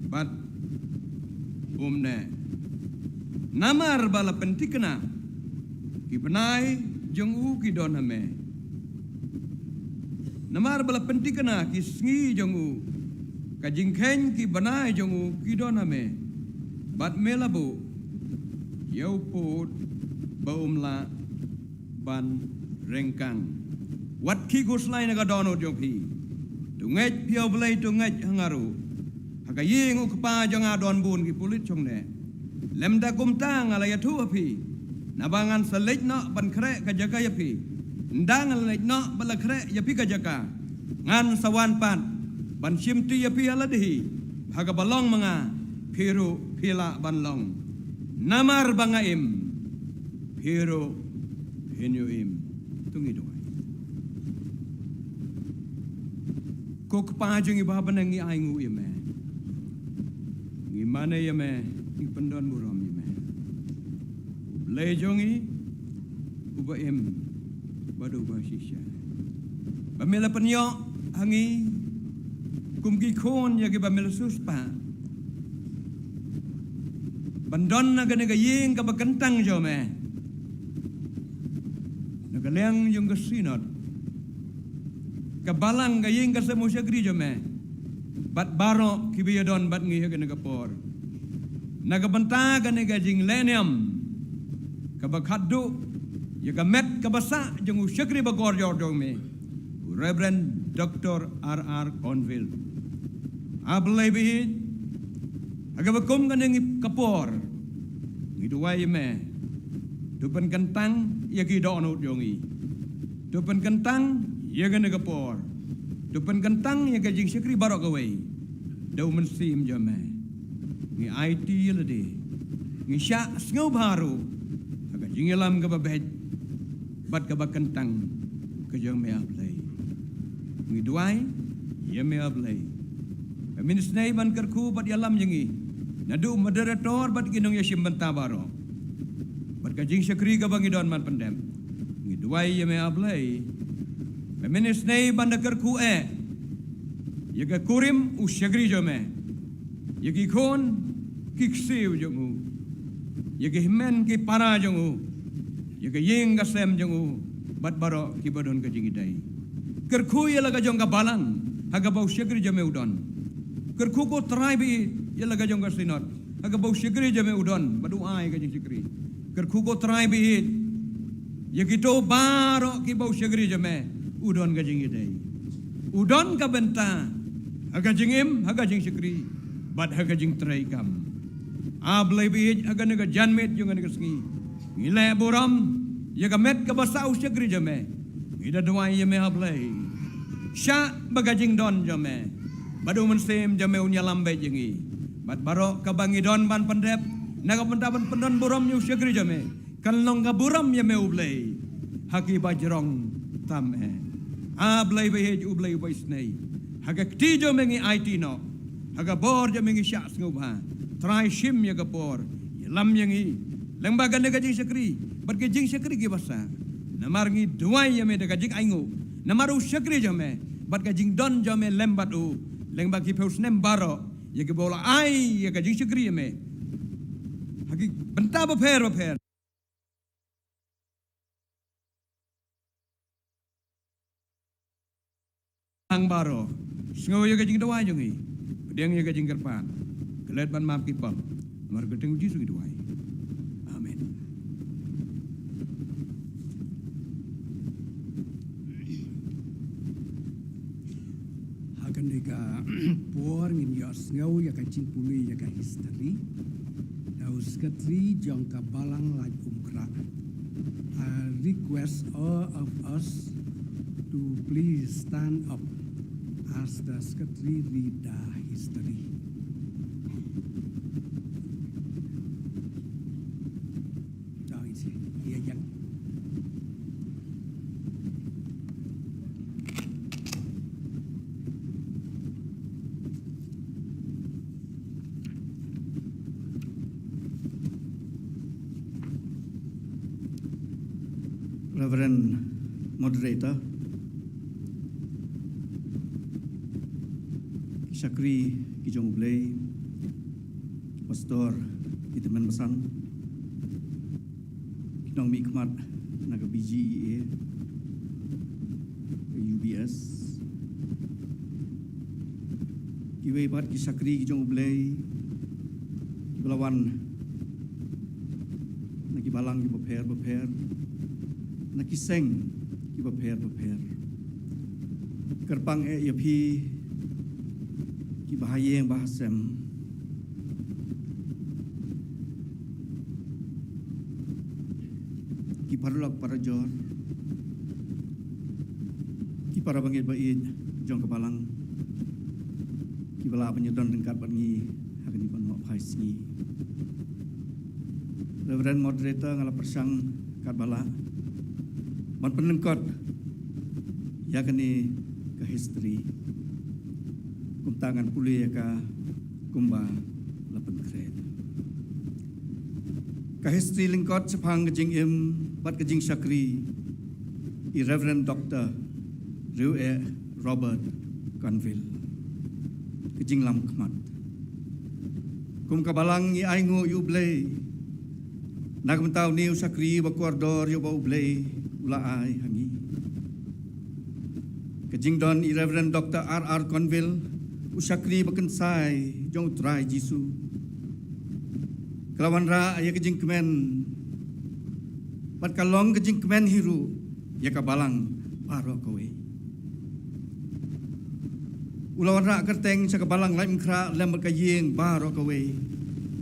bad um neh. Namar ba la pynthikna, ki bnai jong u ki don ha me. Namar ba la pynthikna ki sngi jong u, ka jingkheiñ ki bnai jong u ki don ha me. Bad me la buh ïa u pud ba um lah ban ryngkang. Wat khih khuslai na ka dohnud jong phi. To ngeit, phi ïa U Blei, to ngeit ha nga ruh. Ha ka ïing U Kpa jong nga don bun ki pulit shongneh. Lymda kumta nga la ïathuh ha phi. Naba ngan sa leit noh ban khreh ka jaka ïa phi. Ynda nga la leit noh bad la khreh ïa phi ka jaka, ngan sa wan pat ban shimti ïa phi ha lade hi. Ha kaba long ma nga, phi ruh phi lah ban long. Namar ba nga im, phi ruh phin ïoh im. To ngin duwai. Ko Kpa jong ngi ba ha bneng, ngi ainguh ïa me. Ngi mane ïa me, ngi pyndonburom ïa me. U Blei jong ngi, uba im bad uba shisha. Ba me la pynïoh ha ngi kum ki khun ïa kiba me la siewspah ban don ha kane ka ïing kaba kyntang jong me, na ka liang jong ka Synod, ka Balang, ka ïing ka sem u shakri jong me, bad baroh kiba ïadon bad ngi ha kane ka por. Na ka bynta kane ka jinglehniam kaba khatduh ïa ka met kaba sah jong u shakri bakordor jong me, u Reverend Doctor R R Conville. A Blei baieit, ha kaba kum kane ka por, ngi duwai ïa me, to pynkyntang ïa ki dohnud jong ngi. To pynkyntang ïa kane ka por. To pynkyntang ïa ka jingshakri baroh kawei da u Mynsiem jong me. Ngi aiti ïa lade, ngi shah sngewbha ruh ha ka jingïalam kaba beit bad kaba kyntang ka jong me, A Blei. Ngi duwai ïa me, A Blei, ba men isynei ban kyrkhu bad ïalam ïa ngi, naduh moderator bad ki nongïashim bynta baroh, bad ka jingshakri kaba ngi don ban pyndep. Ngi duwai ïa me, A Blei, ba men isynei ban da kyrkhu eh ïa ka kurim u shakri jong me, ïa ki khun ki ksiew jong u, ïa ki hynmen ki para jong u, ïa ka ïing ka sem jong u, bad baroh kiba don ka jingïadei. Kyrkhu ïa la ka jong ka Balang ha kaba u shakri jong me u don. Kyrkhu, ko Trai baieit, ïa la ka jong ka Synod ha kaba u shakri jong me u don bad u ai ka jingshakri. Kyrkhu, ko Trai baieit, ïa kito baroh kiba u shakri jong me u don ka jingïadei, u don ka bynta ha ka jingim, ha ka jingshakri, bad ha ka jingtrei kam. A Blei baieit, ha kane ka janmiet jong kane ka sngi, ngi leh burom ïa ka met kaba sah u shakri jong me. Ngi da duwai ïa me, A Blei, shah ba ka jingdon jong me bad u Mynsiem jong me un ïalam beit ïa ngi, bad baroh kaba ngi don ban pyndep na ka bynta ban pyndonburom ïa u shakri jong me, kan long ka burom ïa me, U Blei, ha kiba jrong tam eh. A Blei baieit, U Blei uba isynei, ha ka kti jong me ngi aiti noh, ha ka bor jong me ngi shah sngewbha. Trai, shim ïa ka por, ïalam ïa ngi lyngba kane ka jingshakri bad ka jingshakri kiba sah. Namar ngi duwai ïa me da ka jingainguh namar u shakri jong me bad ka jingdon jong me lem bad u lyngba ki phew snem baroh, ïa kiba u la ai ïa ka jingshakri ïa me ha ki bynta bapher bapher. Ang baroh, sngew ïa ka jingduwai jong ngi, pdiang ïa ka jingkyrpad, klet ban map ki pop. Namar ka kyrteng u Jisu ngi duwai. Amen. Ha kane ka por ngin ïohsngew ïa ka jingpule ïa ka history da u Secretary jong ka Balang Laitumkhrah. I request all of us to please stand up as the Secretary read the history. Reverend Moderator, ki shakri ki jong U Blei, ki pastor, ki tymmen basan, ki nongmihkhmat na ka B G E A, ka U B S, kiwei pat ki shakri ki jong U Blei kiba la wan na ki balang kiba pher bapher, na ki seng kiba pher bapher. Kyrpang eh ïa phi ki bahaïing bahasem, ki paralok parajor, ki para bangeit ba ïeit jong ka balang, ki ba lah ban ïadon ryngkat bad ngi ha kane ka ban map phai sngi. Reverend Moderator, nga la pyrshang katba lah ban pynlyngkot ïa kane ka history. Kumta ngan pule ïa ka kumba la pynkhreh. Ka history lyngkot shaphang ka jingim bad ka jingshakri i Reverend Doctor Rieweh Robert Conville. Ka jinglam khmat. Kum ka balang ngi ainguh ïa U Blei na ka bynta une u shakri ba kordor ïa uba U Blei u la ai ha ngi. Ka jingdon i Reverend Doctor R R Conville, u shakri ba kynsai jong U Trai Jisu, ka la wanrah ïa ka jingkmen bad ka long ka jingkmen hi ruh ïa ka balang baroh kawei. U la wanrah kyrteng sha ka balang Laitumkhrah lem bad ka ïing baroh kawei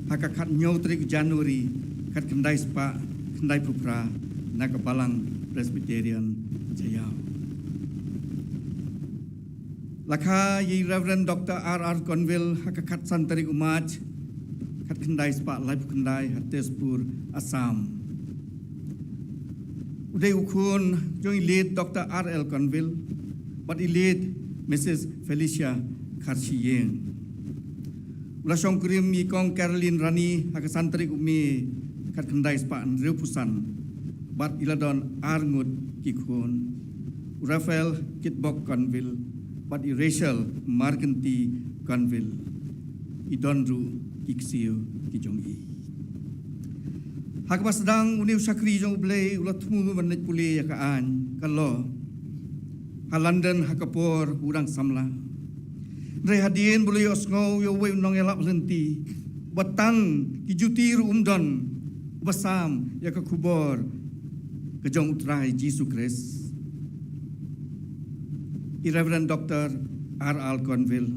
ha ka khathynñiew tarik January khatkhyndai spah khyndaiphew phra na ka balang Presbyterian Jaïaw. La kha ïa i Reverend Doctor R R Conville ha ka khatsan tarik u March khatkhyndai spah laiphew khyndai ha Tezpur, Assam. U dei u khun jong i late Doctor R L Conville bad i late Missus Felicia Kharshiing. U la shongkurim ïa i Kong Caroline Rani ha ka san tarik u May khatkhyndai spah hynriewphew san bad i la don arngut ki khun, u Raphael Kitbok Conville bad i Rachel Markenti Conville. I don ruh ki ksiew ki jong i. Ha kaba sdang une u shakri jong U Blei u la thmu ban leit pule ïa ka aiñ, ka law, ha London ha ka por u dang samla. Hynrei hadien ba u la ïohsngew ïa uwei u nongïalap lynti ba tang ki juti ruh um don, ba sam ïa ka khubor ka jong U Trai Jisu Khrist, i Reverend Doctor R R Conville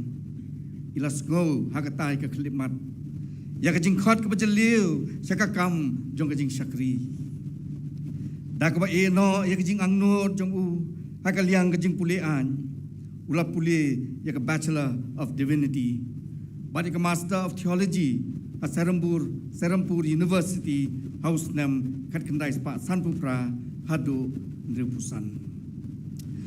i la sngew ha katai ka khyllipmat ïa ka jingkhot kaba jylliew sha ka kam jong ka jingshakri. Da kaba ïehnoh ïa ka jingangnud jong u ha ka liang ka jingpule aiñ, u la pule ïa ka Bachelor of Divinity bad ïa ka Master of Theology ha Serampore, Serampore University ha u snem khatkhyndai spah sanphew phra haduh hynriewphew san.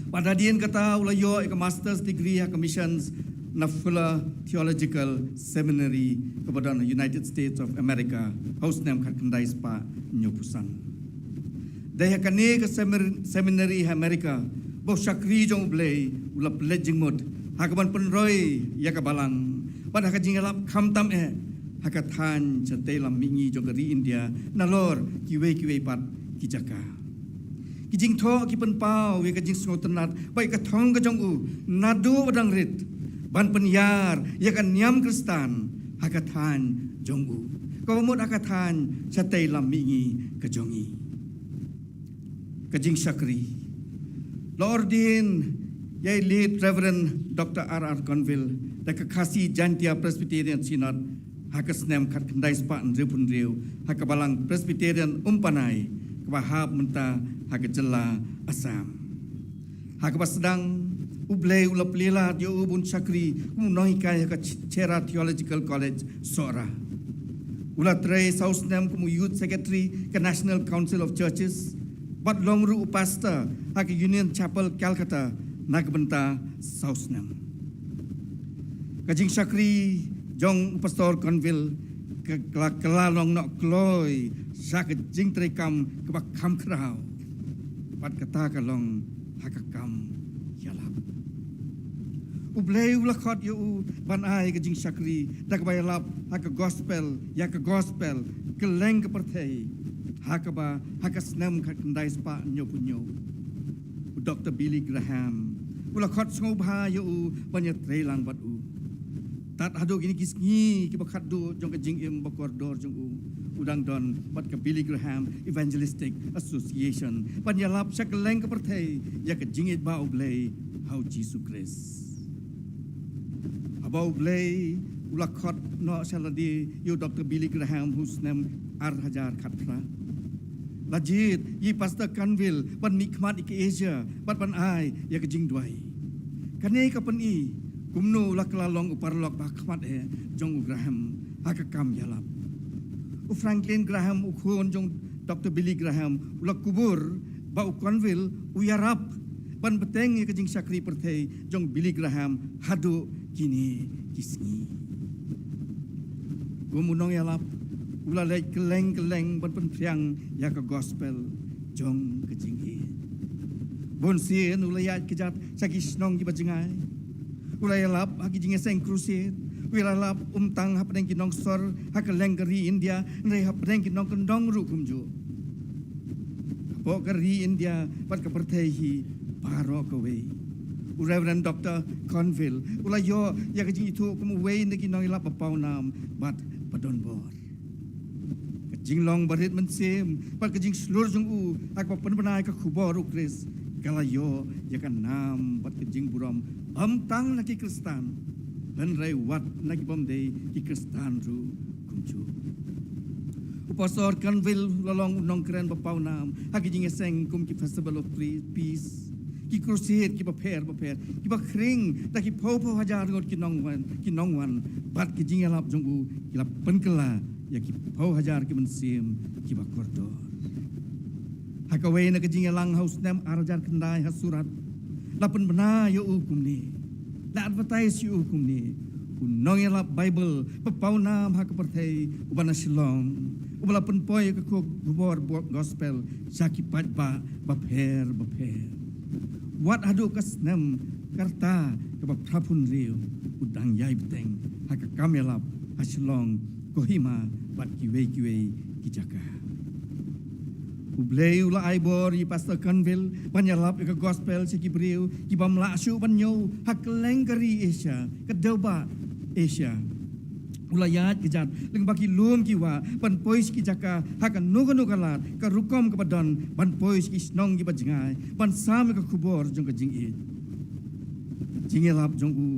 Bad hadien kata u la ïoh ïa ka master's degree ha ka missions na Fuller Theological Seminary kaba don ha United States of America ha u snem khatkhyndai spah hynñiewphew san. Dei ha kane ka semer-, seminary ha America ba u shakri jong U Blei u la pynleit jingmut ha kaban pynroi ïa ka balang bad ha ka jingïalap khamtam eh ha ka thaiñ shatei lam mihngi jong ka ri India nalor kiwei kiwei pat ki jaka. Ki jingthoh ki pynpaw ïa ka jingsngewtynnat bad ïa ka thong ka jong u naduh ba dang rit ban pynïar ïa ka niam Khristan ha ka thaiñ jong u, kaba mut ha ka thaiñ shatei lam mihngi ka jong ngi. Ka jingshakri. La ordain ïa i Late Reverend Doctor R R Conville da ka Khasi Jaintia Presbyterian Synod ha ka snem khatkhyndai spah hynriewphew hynriew ha ka Balang Presbyterian Umpanai kaba hap mynta ha ka jylla Assam. Ha kaba sdang, U Blei u la plie lad ïa u ban shakri kum u nonghikai ha ka Ch-, Chera Theological College, Sohra. U la trei saw snem kum u Youth Secretary ka National Council of Churches bad long ruh u pastor ha ka Union Chapel, Calcutta na ka bynta saw snem. Ka jingshakri jong u Pastor Conville ka, ka la, ka la long noh kloi sha ka jingtreikam kaba kham khraw. Bad kata ka long ha ka kam ïalap. U Blei u la khot ïa u ban ai ka jingshakri da kaba ïalap ha ka gospel, ïa ka gospel kylleng ka pyrthei, ha kaba ha ka snem khatkhyndai spah hynñiewphew hynñiew u Doctor Billy Graham u la khot sngewbha ïa u ban ïatrei lang bad u. Tad haduh kine ki sngi kiba khatduh jong ka jingim ba kordor jong u, u dang don bad ka Billy Graham Evangelistic Association ban ïalap sha kylleng ka pyrthei ïa ka jingïeit ba U Blei ha u Jisu Khrist. Haba U Blei u la khot noh sha lade ïa u Doktor Billy Graham ha u snem ar hajar khatphra, la jied ïa i Pastor Conville ban mihkhmat ïa ka Asia bad ban ai ïa ka jingduwai. Kane ka pyni kumno u la kylla long u paralok ba ha khmat eh jong u Graham ha ka kam ïalap. U Franklin Graham, u khun jong u Doktor Billy Graham, u la kubur ba u Conville u ïarap ban bteng ïa ka jingshakri pyrthei jong u Billy Graham haduh kine ki sngi. Kum u nongïalap, u la leit kylleng kylleng ban pynphriang ïa ka gospel jong ka jingïeit. Bun sien u la ïaid kjat sha ki shnong kiba jngai. U la ïalap ha ki jingïaseng crusade. U la ïalap ym tang hapdeng ki nongsor ha kylleng ka ri India, hynrei hapdeng ki nongkyndong ruh kumjuh. Hapoh ka ri India bad ka pyrthei hi baroh kawei, u Reverend Doktor Conville u la ïoh ïa ka jingithuh kum uwei na ki nongïalap ba pawnam bad ba donbor. Ka jinglong barit mynsiem bad ka jingshlur jong u ha kaba pynbna ïa ka khubor u Khrist ka la ïoh ïa ka nam bad ka jingburom, ym tang na ki Khristan, hynrei wat na ki bym dei ki Khristan ruh kumjuh. U Pastor Conville u la long u nongkren ba pawnam ha ki jingïaseng kum ki Festival of Pre-, Peace, ki crusade kiba pher bapher, kiba khring da ki phew phew hajar ngut ki nongwan, ki nongwan, bad ki jingïalap jong u ki la pynkylla ïa ki phew hajar ki mynsiem kiba kordor. Ha kawei na ka jingïalang ha u snem ar hajar khyndai ha Surat, la pynbna ïa u kumne, la advertise ïa u kumne u nongïalap Bible ba pawnam ha ka pyrthei uba na Shillong, uba la pynpoi ïa ka khubor gospel sha ki paidbah bapher bapher. Wat haduh ka snem ka rta kaba phra phew hynriew u dang ïai bteng ha ka kam ïalap ha Shillong, Kohima bad kiwei kiwei ki jaka. U Blei u la ai bor ïa i Pastor Conville ban ïalap ïa ka gospel sha ki briew ki bym lah shuh ban ñiew ha kylleng ka ri Asia, ka dewbah Asia. U la ïaid kjat lyngba ki lum ki wah ban poi sha ki jaka ha kano kano ka lad, ka rukom kaba don, ban poi sha ki shnong kiba jngai ban sam ïa ka khubor jong ka jingïeit. Ka jingïalap jong u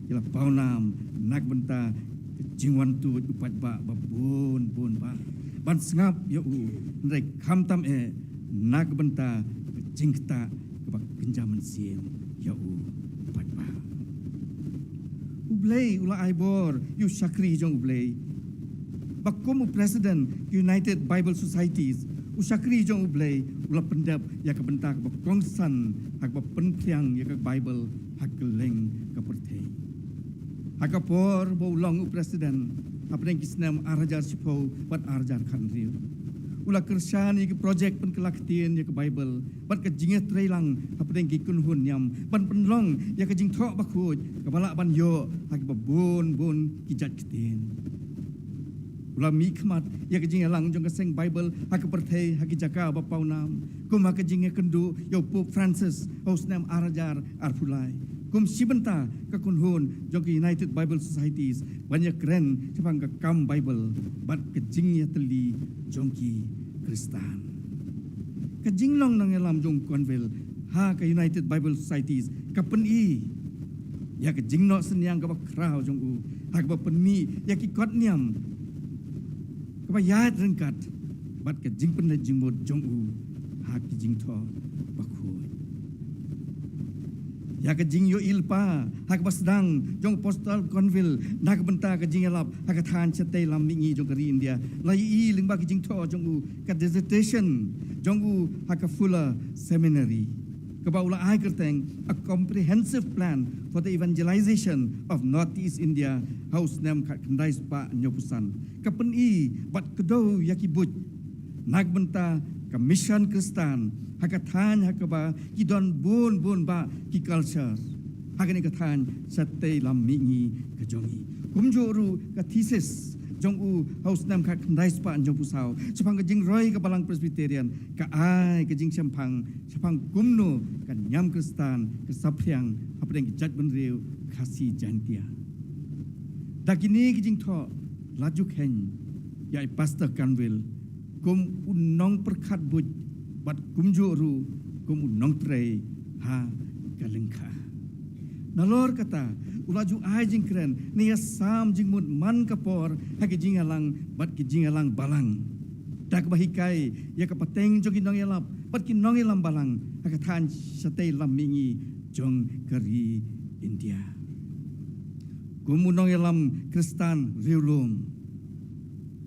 ki la pawnam na ka bynta ka jingwan tuid u paidbah ba bun bun bah ban sngap ïa u, hynrei khamtam eh na ka bynta ka jingktah kaba kynja mynsiem ïa u paidbah. U Blei u la ai bor ïa u shakri jong U Blei ba kum u president United Bible Societies, u shakri jong U Blei u la pyndep ïa ka bynta kaba kongsan ha kaba pynphriang ïa ka Bible ha kylleng ka pyrthei. Ha ka por ba u long u president, hapdeng ki snem ar hajar shiphew bad ar hajar khathynriew, u la kyrshan ïa ki projek pynkylla ktien ïa ka Bible bad ka jingïatreilang hapdeng ki kynhun niam ban pynlong ïa ka Jingthoh Bakhuid kaba lah ban ïoh ha kiba bun bun ki jait ktien. U la mihkhmat ïa ka jingïalang jong ka seng Bible ha ka pyrthei ha ki jaka ba pawnam, kum ha ka jingïakynduh ïa u Pope Francis ha u snem ar hajar arphew lai, kum shi bynta ka kynhun jong ka United Bible Societies ban ïakren shaphang ka kam Bible bad ka jingïatylli jong ki Khristan. Ka jinglong nongïalam jong u Conville ha ka United Bible Societies ka pyni ïa ka jingnoh synñiang kaba khraw jong u ha kaba pynmih ïa ki kot niam kaba ïaid ryngkat bad ka jingpynleit jingmut jong u ha ki Jingthoh Bakhuid. Ïa ka jingïohi lypa ha kaba sdang jong u Pastor Conville na ka bynta ka jingïalap ha ka thaiñ shatei lam mihngi jong ka ri India la ïohi lyngba ki jingthoh jong u, ka dissertation jong u ha ka Fuller Seminary, kaba u la ai kyrteng A Comprehensive Plan for the Evangelization of Northeast India ha u snem khatkhyndai spah hynñiewphew san, ka pyni bad kdew ïa ki buit na ka bynta ka mission Khristan ha ka thaiñ ha kaba ki don bun bun bah ki culture ha kane ka thaiñ shatei lam mihngi ka jong ngi. Kumjuh ruh ka thesis jong u ha u snem khatkhyndai spah hynñiewphew saw shaphang ka jingroi ka Balang Presbyterian ka ai ka jingshemphang shaphang kumno ka niam Khristan ka saphriang hapdeng ka jaitbynriew Khasi Jaintia. Da kine ki jingthoh la ju kheiñ ïa i Pastor Conville kum u nongpyrkhat buit bad kumjuh ruh kum u nongtrei ha ka lyngkha. Nalor kata, u la ju ai jingkren ne ïasam jingmut man ka por ha ki jingïalang bad ki jingïalang balang. Da kaba hikai ïa ka pateng jong ki nongïalap bad ki nongïalam balang ha ka thaiñ shatei lam mihngi jong ka ri India. Kum u nongïalam Khristan riewlum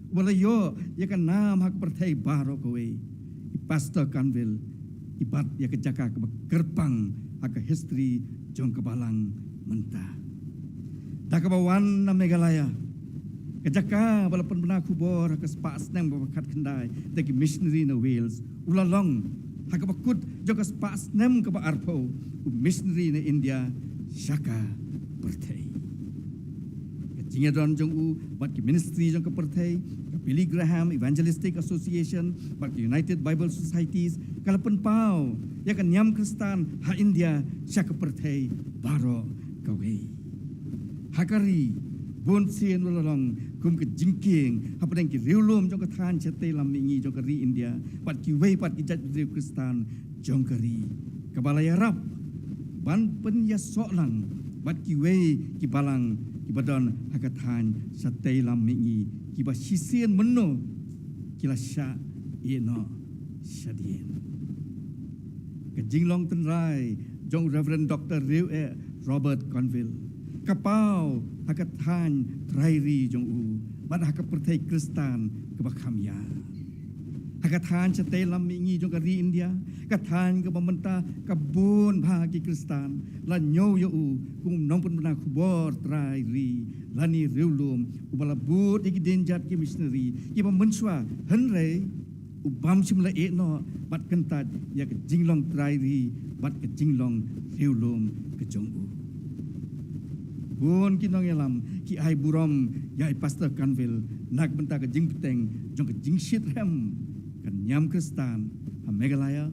uba la ïoh ïa ka nam ha ka pyrthei baroh kawei, i Pastor Canville i bat ïa ka jaka kaba kyrpang ha ka history jong ka balang mynta. Da kaba wan na Meghalaya, ka jaka ba la pynbna khubor ha ka spah snem kaba khatkhyndai da ki missionary na Wales, u la long ha kaba kut jong ka spah snem kaba arphew u missionary na India sha ka pyrthei. Ka jingïadon jong u bad ki ministry jong ka pyrthei, ka Billy Graham Evangelistic Association bad ka United Bible Societies, ka la pynpaw ïa ka niam Khristan ha India sha ka pyrthei baroh kawei. Ha ka ri, bun sien u la long kum ka jingkieng hapdeng ki riewlum jong ka thaiñ shatei lam mihngi jong ka ri India bad kiwei pat ki jaitbynriew Khristan jong ka ri, kaba la ïarap ban pynïasoh lang bad kiwei ki balang kiba don ha ka thaiñ shatei lam mihngi, kiba shisien mynno ki la shah ïeh noh shadien. Ka jinglong tynrai jong Reverend Doctor Rieweh Robert Canville ka paw ha ka thaiñ trai ri jong u bad ha ka pyrthei Khristan kaba kham ïar. Ha ka thaiñ shatei lam mihngi jong ka ri India, ka thaiñ kaba mynta ka bun bha ki Khristan la ñiew ïa u kum u nongpynbna khubor trai ri lane riewlum uba la bud ïa ki dienjat ki missionary kiba mynshuwa, hynrei u bym shym la ïeh noh bad kyntait ïa ka jinglong trai ri bad ka jinglong riewlum ka jong u. Bun ki nongïalam ki ai burom ïa i Pastor Canville na ka bynta ka jingbteng jong ka jingshit rhem ka niam Khristan ha Meghalaya,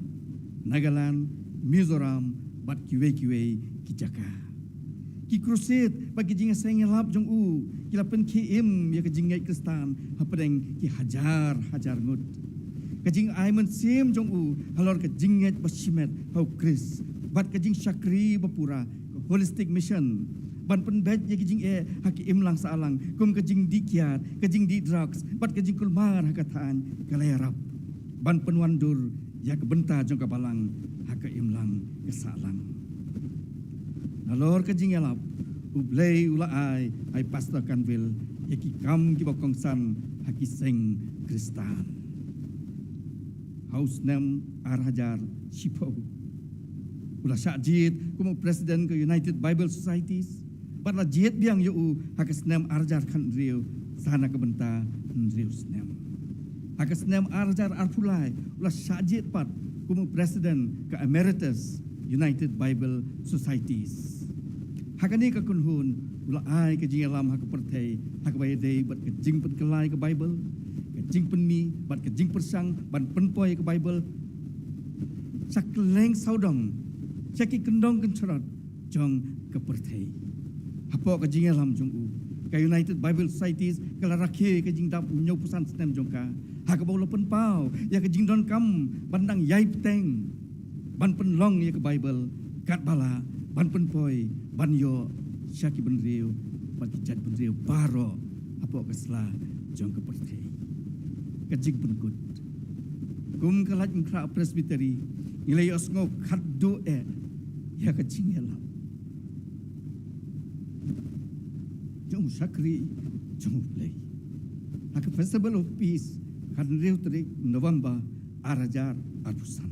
Nagaland, Mizoram bad kiwei kiwei ki jaka. Ki crusade bad ki jingïaseng ïalap jong u ki la pynkhie im ïa ka jingngeit Khristan hapdeng ki hajar hajar ngut. Ka jingai mynsiem jong u halor ka jingngeit ba shimet ha u Khrist bad ka jingshakri ba pura, ka holistic mission ban pynbeit ïa ka jingeh ha ka imlang sahlang, kum ka jingdih kiad, ka jingdih drugs bad ka jingkulmar ha ka thaiñ, ka la ïarap ban pynwandur ïa ka bynta jong ka balang ha ka imlang ka sahlang. Nalor ka jingïalap, U Blei u la ai ha i Pastor Canville ïa ki kam kiba kongsan ha ki seng Khristan. Ha u snem ar hajar shiphew u la shah jied kum u president ka United Bible Societies bad la jied biang ïa u ha ka snem ar hajar khathynriew sa na ka bynta hynriew snem. Ha ka snem ar hajar arphew lai u la shah jied pat kum u president ka Emeritus United Bible Societies. Ha kane ka kynhun u la ai ka jingïalam ha ka pyrthei ha kaba ïadei bad ka jingpynkylla ïa ka Baibl, ka jingpynmih bad ka jingpyrshang ban pynpoi ïa ka Baibl sha kylleng sawdong, sha ki kyndong kynshrot jong ka pyrthei. Hapoh ka jingïalam jong u, ka United Bible Societies ka la rakhe ka jingdap hynñiewphew san snem jong ka, ha kaba u la pynpaw ïa ka jingdonkam ban dang ïai bteng ban pynlong ïa ka Baibl katba lah ban pynpoi ban ïoh sha ki bynriew bad ki jaitbynriew baroh hapoh ka sla jong ka pyrthei. Ka jingpynkut, kum ka Laitumkhrah Presbytery, ngi la ïohsngew khatduh eh ïa ka jingïalap jong u shakri jong U Blei ha ka Festival of Peace, khathynriew tarik November ar hajar arphew san,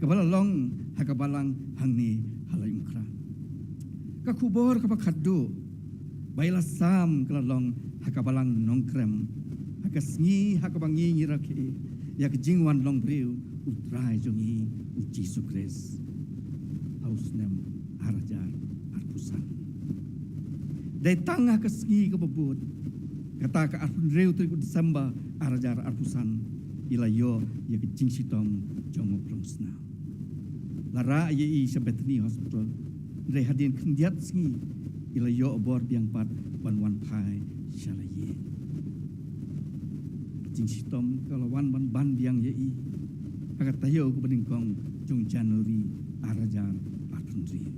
kaba la long ha ka balang hangne ha Laitumkhrah. Ka khubor kaba khatduh ba ïa la sam ka la long ha ka balang Nongkrem, ha ka sngi ha kaba ngi ngi rakhe ïa ka jingwan long briew U Trai jong ngi U Jisu Khrist ha u snem ar hajar arphew san. Dei tang ha ka sngi kaba bud, kata ka arphew hynriew tarik u December ar hajar arphew san, i la ïoh ïa ka jingshitom jong u Klongsnaw. La rah ïa i sha Bethany Hospital, hynrei hadien khyndiat sngi i la ïoh bor biang pat ban wan phai sha la ïing. Ka jingshitom ka la wan ban ban biang ïa i ha ka taïew kaba nyngkong jong January ar hajar arphew hynriew.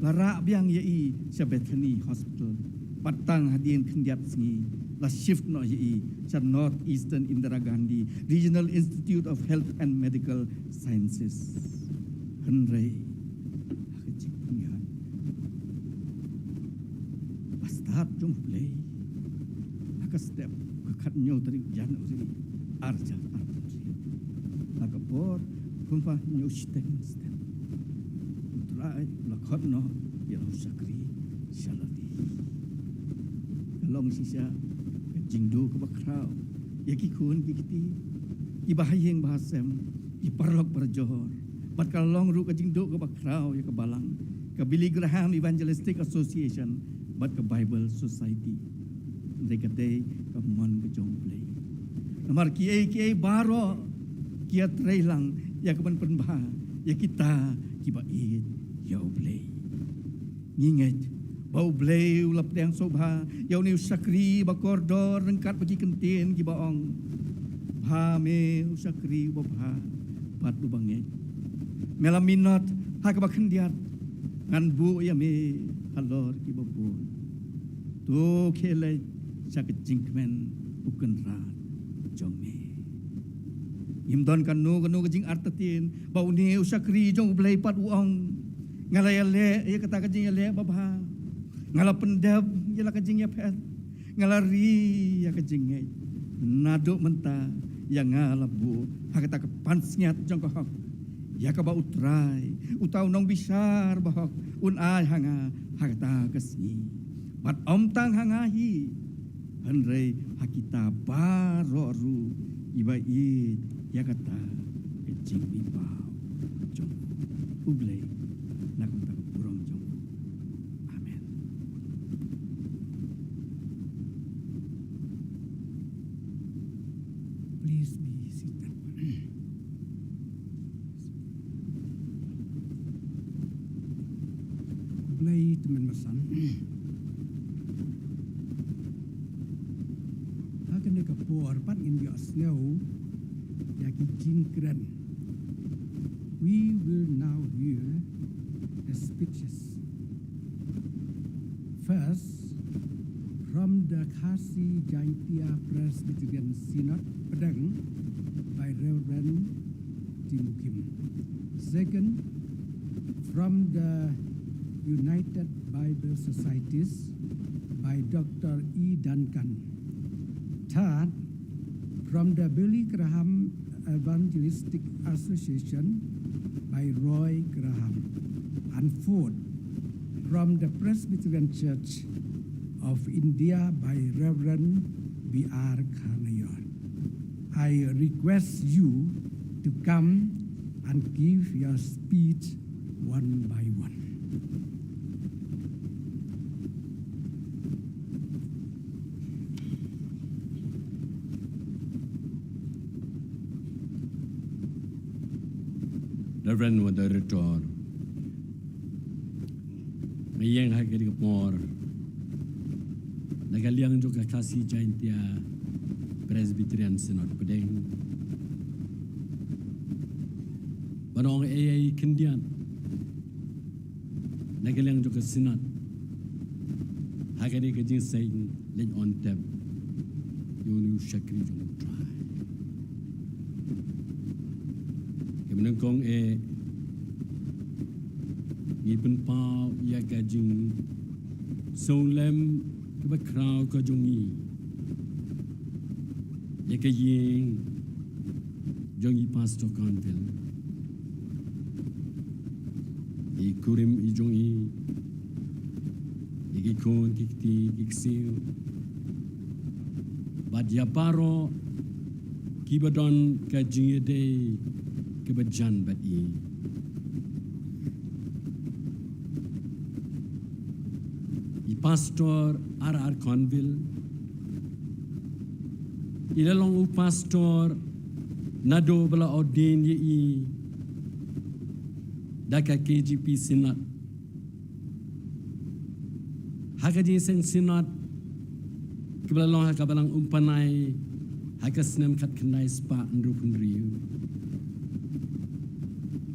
La rah biang ïa i sha Bethany Hospital, bad tang hadien khyndiat sngi la shift noh ïa i sha North Eastern Indira Gandhi Regional Institute of Health and Medical Sciences. Hynrei ha ka jingpynïaid ba stad jong U Blei, ha ka step ka khathynñiew tarik January ar hajar arphew hynriew, ha ka por kumba hynñiew shiteng step, U Trai u la khot noh ïa la u shakri sha la ri. Ka long shisha ka jingduh kaba khraw ïa ki khun ki kti, kiba ha ïing ba ha sem, ki paralok parajor, bad ka long ruh ka jingduh kaba khraw ïa ka balang, ka Billy Graham Evangelistic Association bad ka Bible Society. Hynrei ka dei ka mon ka jong U Blei. Namar kiei kiei baroh ki ïatreilang ïa ka ban pynbha ïa kita kiba ïeit ïa U Blei. Ngi ngeit ba U Blei u la pdiang sngewbha ïa une u shakri ba kordor ryngkat bad ki kyntien kiba ong: Bha me, u shakri uba bha bad uba ngeit. Me la minot ha kaba khyndiat, ngan buh ïa me halor kiba bun. To khie leit sha ka jingkmen u Kynrad jong me. Ngim don kano kano ka jingartatien ba une u shakri jong U Blei pat u ong: Nga la ïaleh ïa kata ka jingïaleh babha. Nga la pyndep ïa la ka jingïapher. Nga la ri ïa ka jingngeit. Naduh mynta ïa nga la buh ha kata ka pansngiat jong ka hok, ïa kaba U Trai, uta u nongbishar bahok, un ai ha nga ha kata ka sngi. Bad ym tang ha nga hi, hynrei ha kita baroh ruh kiba ïeit ïa kata ka jingmihpaw jong u. U Blei na ka bynta ka burom jong u. Amen. Please be seated. Blei tymmen basan. Ha kane ka por pat ngin ïohsngew ïa ki jingkren. We will now hear the speeches. First, from the Khasi Jaintia Presbyterian Synod, Pdeng, by Reverend Timukim. Second, from the United Bible Societies, by Doctor E. Duncan. Third, from the Billy Graham Evangelistic Association, by Roy Graham. And fourth, from the Presbyterian Church of India, by Reverend B R Kharnayor. I request you to come and give your speech one by one. Reverend Moderator, nga ïeng ha kane ka por na ka liang jong ka Khasi Jaintia Presbyterian Synod Pdeng ban ong ei ei khyndiat na ka liang jong ka Synod ha kane ka jingseng leit on tep ïa une u shakri jong U Trai. Ka mynnyngkong eh, ngi pynpaw ïa ka jingsngewlem kaba khraw ka jong ngi ïa ka ïing jong i Pastor Conville, i kurim i jong i, ïa ki khun ki kti ki ksiew, bad ïa baroh kiba don ka jingïadei kaba jan bad i. I Pastor R R Conville i la long u pastor naduh ba la ordain ïa i da ka K J P Synod ha ka jingseng Synod kaba la long ha ka Balang Umpanai ha ka snem khatkhyndai spah hynriewphew hynriew.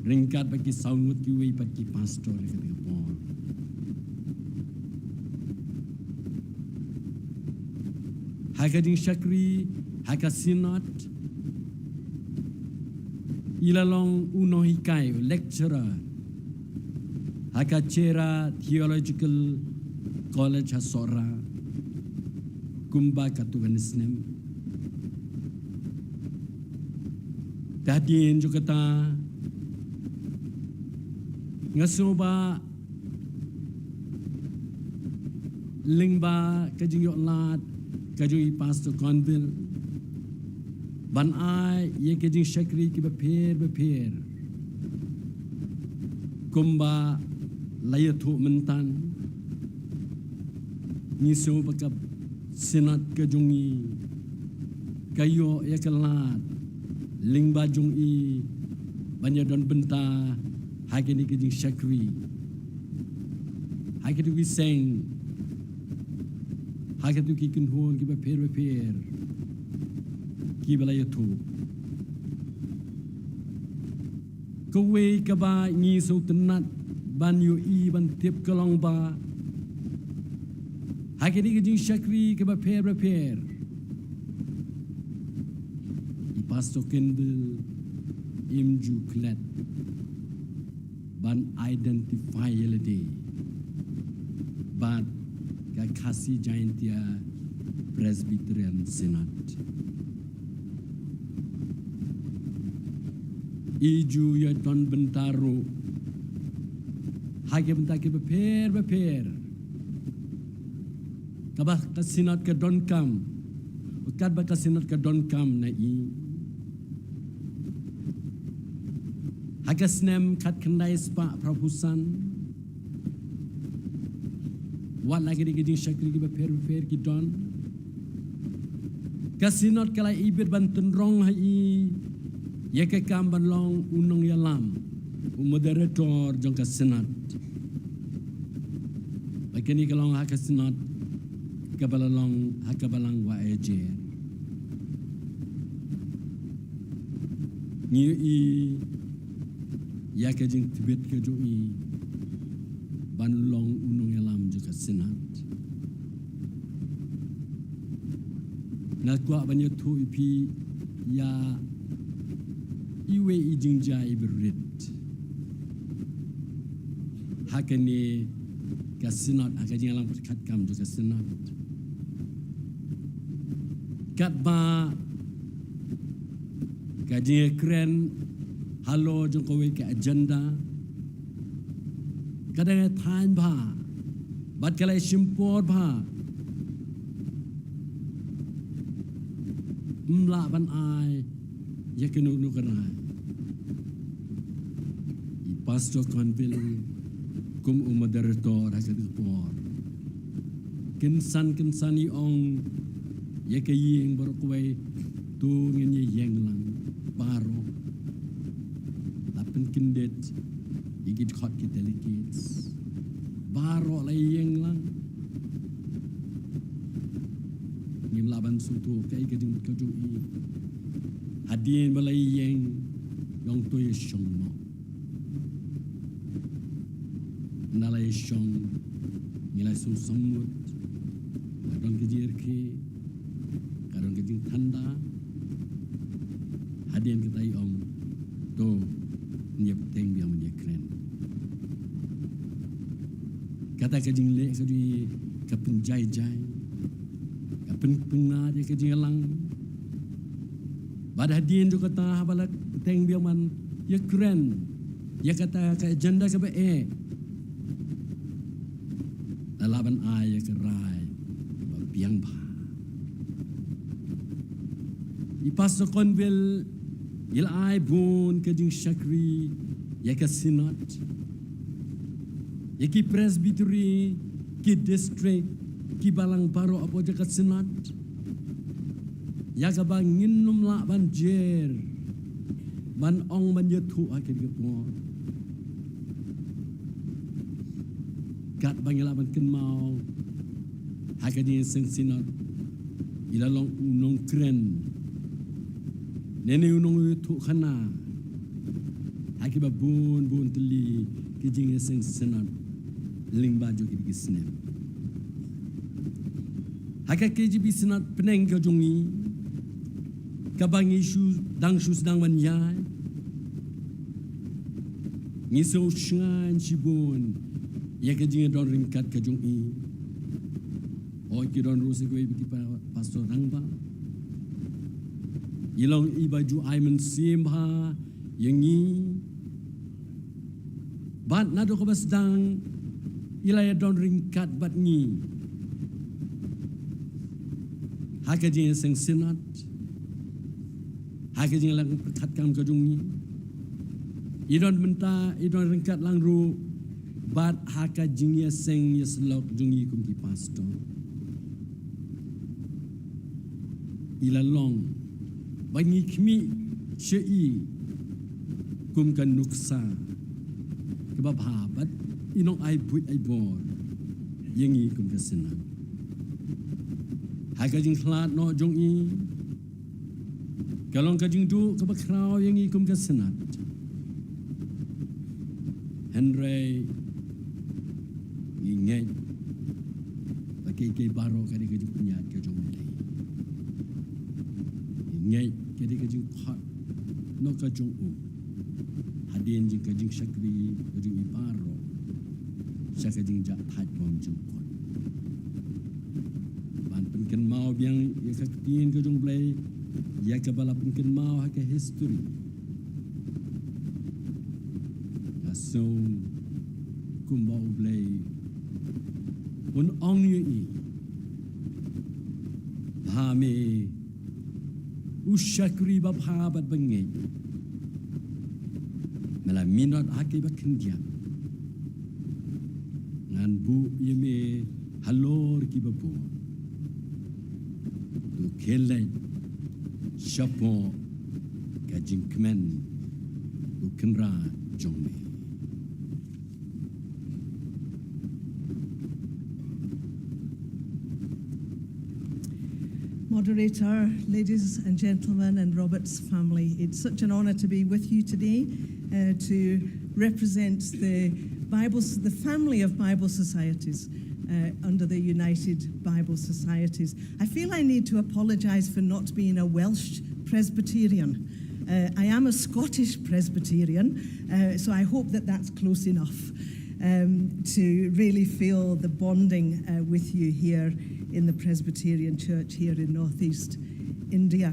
ryngkat bad ki saw ngut kiwei pat ki pastor ïa kata ka por. Ha ka jingshakri ha ka synod, i la long u nonghikai, u lecturer ha ka Chera Theological College ha Sohra kumba katto katne snem. Te hadien jong kata, nga sngew ba lyngba ka jingïoh lad ka jong i Pastor Conville ban ai ïa ka jingshakri kiba pher ba pher, kumba la ïathuh mynta, ngi sngew ba ka synod ka jong i ka ïoh ïa ka lad lyngba jong i ban ïadon bynta ha kane ka jingshakri ha kito ki seng, ha kito ki kynhun kiba pher ba pher kiba la ïathuh. Kawei kaba ngi sngewtynnat ban ïohi ban tip ka long ba ha kane ka jingshakri kaba pher ba pher, i Pastor Conville im ju klet ban identify ïa lade bad ka Khasi Jaintia Presbyterian Synod. I ju ïadon bynta ruh ha ki bynta kiba pher ba pher kaba ka synod ka donkam, katba ka synod ka donkam na i. Ha ka snem khatkhyndai spah phraphew san, wat la ka dei ka jingshakri kiba pher ba pher ki don, ka synod ka la ibit ban tynrong ha i ïa ka kam ban long u nongïalam, u moderator jong ka synod. Ba kane ka long ha ka synod kaba la long ha ka balang Waheh Jaïaw. Ngi ïohi ïa ka jingtbit ka jong i ban long u nongïalam jong ka synod. Nga kwah ban ïathuh ïa phi ïa iwei i jingjia iba rit ha kane ka synod, ha ka jingïalam katkam jong ka synod. Katba ka jingïakren halor jong kawei ka agenda ka dang ïa thaiñ bha bad ka la ïa shim por bha, ym lah ban ai ïa kano kano ka rai. I Pastor Conville kum u moderator ha kata ka por, kynsan kynsan i ong ïa ka ïing baroh kawei, to ngin ïa ïeng lang baroh. La pynkyndit ïa ki dkhot ki delegates, baroh la ïeng lang. Ngim lah ban sngewthuh kaei ka jingmut ka jong i. Hadien ba la ïeng, ong to ïa shong noh. Ynda la ïa shong, ngi la sngewsih mut, ka don ka jingïarkhie, ka don ka jingthanda. Hadien kata i ong, to ngin ïa bteng biang ban ïakren. Kata ka jingleh ka jong i ka pynjai jai, ka pynpyngngad ïa ka jingïalang. Bad hadien jong kata, haba la bteng biang ban ïakren ïa kata ka agenda kaba eh, la lah ban ai ïa ka rai ba biang bha. I Pastor Conville i la ai bun ka jingshakri ïa ka synod, ïa ki presbytery, ki district, ki balang baroh hapoh jong ka synod, ïa kaba ngin ym lah ban jer, ban ong, ban ïathuh ha kane ka por. Katba ngi lah ban kynmaw, ha ka jingïaseng synod, i la long u nongkren, ne ne u nongïathuhkhana. Ha kiba bun bun tylli ki jingïaseng Synod lyngba jong kine ki snem. Ha ka K J B Synod pdeng ka jong ngi, kaba ngi shu dang shu sdang ban ïaid, ngi shu shngaiñ shibun ïa ka jingdon ryngkat ka jong i. Hooid, ki don ruh sa kawei ba ki pa-, pastor rangbah. I long iba ju ai mynsiem bha ïa ngi. Bad naduh kaba sdang i la ïadon ryngkat bad ngi ha ka jingïaseng Synod, ha ka jingïalang pyrkhat kam ka jong ngi. I don mynta, i don ryngkat lang ruh bad ha ka jingïaseng ïasyllok jong ngi kum ki pastor. I la long ba ngi khmih sha i kum ka nuksa kaba bha bad i nongai buit ai bor ïa ngi kum ka Synod. Ha ka jingkhlad noh jong i, ka long ka jingduh kaba khraw ïa ngi kum ka Synod. Hynrei ngi ngeit ba kaei kaei baroh ka dei ka jingpynïaid ka jong U Blei. Ngi ngeit ka dei ka jingkhot noh ka jong u hadien jong ka jingshakri ka jong i baroh sha ka jingjahthait bymjukut. Ban pynkynmaw biang ïa ka ktien ka jong U Blei, ïa kaba la pynkynmaw ha ka history. Nga sngew kumba U Blei un ong ïa i, ba me u shakri babha bad bangeit, me la minot ha kiba khyndiat, ngan buh ïa me halor kiba bun. To khie leit shapoh ka jingkmen u kynrad jong me. Moderator, ladies and gentlemen, and Robert's family, it's such an honour to be with you today, uh, to represent the Bible, the family of Bible societies, uh, under the United Bible Societies. I feel I need to apologise for not being a Welsh Presbyterian. Uh, I am a Scottish Presbyterian, uh, so I hope that that's close enough, um, to really feel the bonding, uh, with you here in the Presbyterian Church here in Northeast India.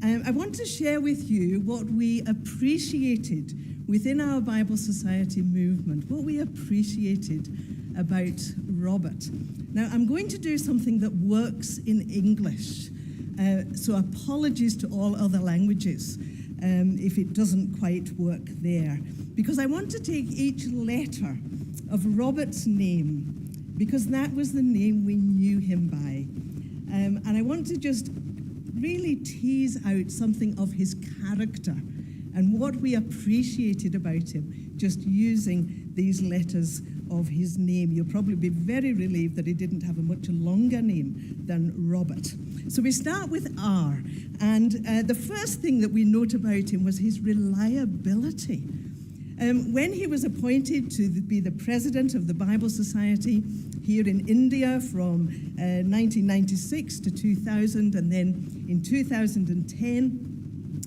Um, I want to share with you what we appreciated within our Bible Society movement, what we appreciated about Robert. Now, I'm going to do something that works in English, uh, so apologies to all other languages, um, if it doesn't quite work there, because I want to take each letter of Robert's name, because that was the name we knew him by. Um, and I want to just really tease out something of his character and what we appreciated about him just using these letters of his name. You'll probably be very relieved that he didn't have a much longer name than Robert. So we start with R, and, uh, the first thing that we note about him was his reliability. Um, when he was appointed to the, be the president of the Bible Society here in India from, uh, nineteen ninety-six to two thousand, and then in two thousand and ten,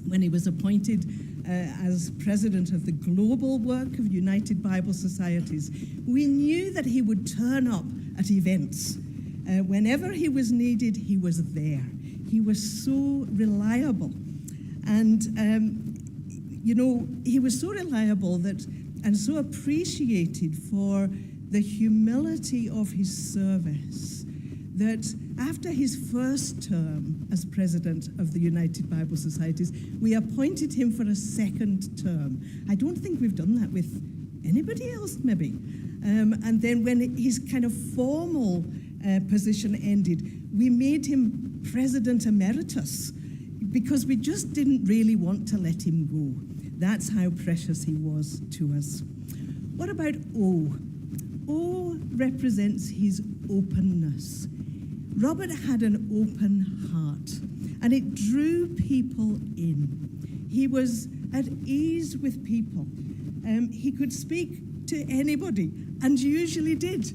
when he was appointed, uh, as president of the global work of United Bible Societies, we knew that he would turn up at events. Uh, whenever he was needed, he was there. He was so reliable. And, um, you know, he was so reliable that, and so appreciated for the humility of his service, that after his first term as president of the United Bible Societies, we appointed him for a second term. I don't think we've done that with anybody else, maybe. Um, and then when his kind of formal, uh, position ended, we made him president emeritus because we just didn't really want to let him go. That's how precious he was to us. What about O? O represents his openness. Robert had an open heart, and it drew people in. He was at ease with people. Um, he could speak to anybody, and usually did.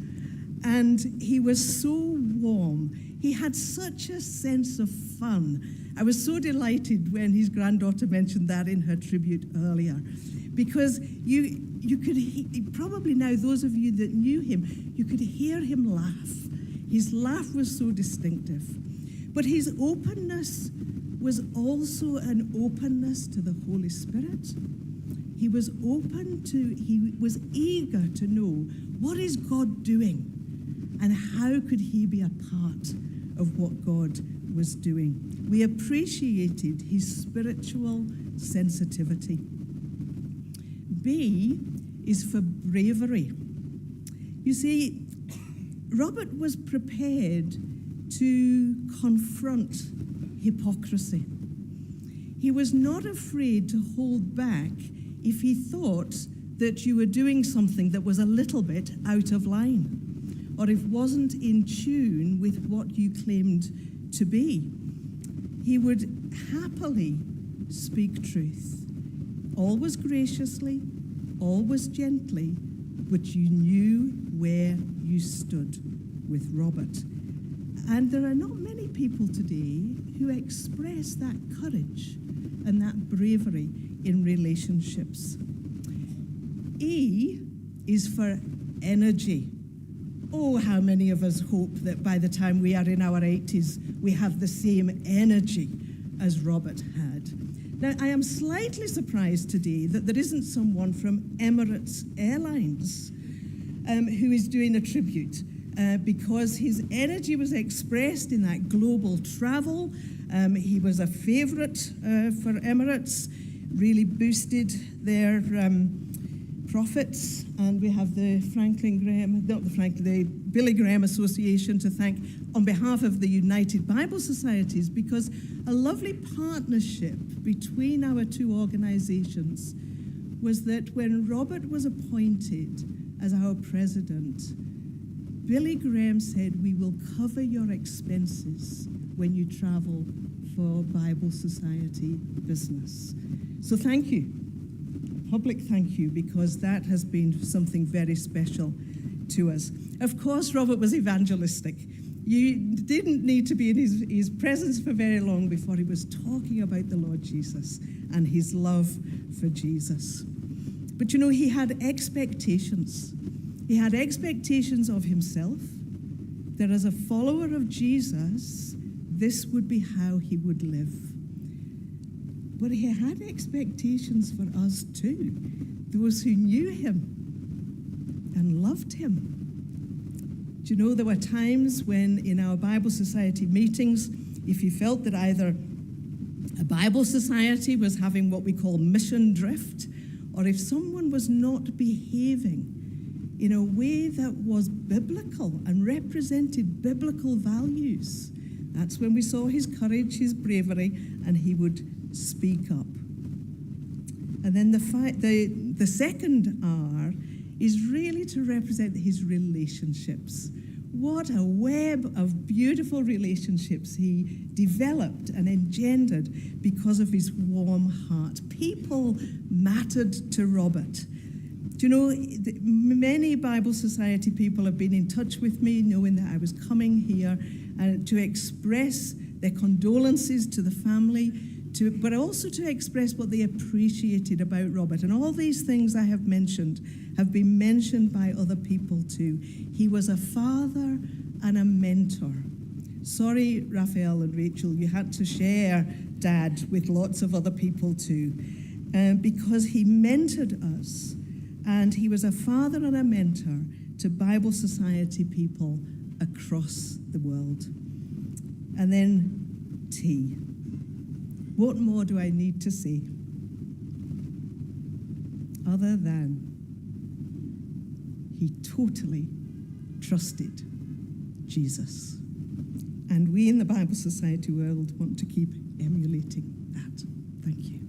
And he was so warm. He had such a sense of fun. I was so delighted when his granddaughter mentioned that in her tribute earlier, because you you could he, probably now, those of you that knew him, you could hear him laugh. His laugh was so distinctive. But his openness was also an openness to the Holy Spirit. He was open to, he was eager to know, what is God doing and how could he be a part of what God was doing? We appreciated his spiritual sensitivity. B is for bravery. You see, Robert was prepared to confront hypocrisy. He was not afraid to hold back if he thought that you were doing something that was a little bit out of line, or if wasn't in tune with what you claimed to be. He would happily speak truth, always graciously, always gently, but you knew where you stood with Robert. And there are not many people today who express that courage and that bravery in relationships. E is for energy. Oh, how many of us hope that by the time we are in our eighties, we have the same energy as Robert had. Now, I am slightly surprised today that there isn't someone from Emirates Airlines, um, who is doing a tribute, uh, because his energy was expressed in that global travel. Um, he was a favourite, uh, for Emirates, really boosted their, um, profits. And we have the Franklin Graham, not the Franklin, the Billy Graham Association to thank on behalf of the United Bible Societies, because a lovely partnership between our two organisations was that when Robert was appointed as our president, Billy Graham said, "We will cover your expenses when you travel for Bible Society business." So thank you. Public thank you, because that has been something very special to us. Of course, Robert was evangelistic. You didn't need to be in his, his presence for very long before he was talking about the Lord Jesus and his love for Jesus. But you know, he had expectations. He had expectations of himself, that as a follower of Jesus, this would be how he would live. But he had expectations for us too, those who knew him and loved him. Do you know, there were times when in our Bible Society meetings, if you felt that either a Bible Society was having what we call mission drift, or if someone was not behaving in a way that was biblical and represented biblical values, that's when we saw his courage, his bravery, and he would speak up. And then the, fi- the, the second R is really to represent his relationships. What a web of beautiful relationships he developed and engendered because of his warm heart. People mattered to Robert. Do you know, the, many Bible Society people have been in touch with me, knowing that I was coming here, and to express their condolences to the family, to, but also to express what they appreciated about Robert. And all these things I have mentioned have been mentioned by other people too. He was a father and a mentor. Sorry, Raphael and Rachel, you had to share Dad with lots of other people too, um, because he mentored us, and he was a father and a mentor to Bible Society people across the world. And then T. What more do I need to say other than he totally trusted Jesus? And we in the Bible Society world want to keep emulating that. Thank you.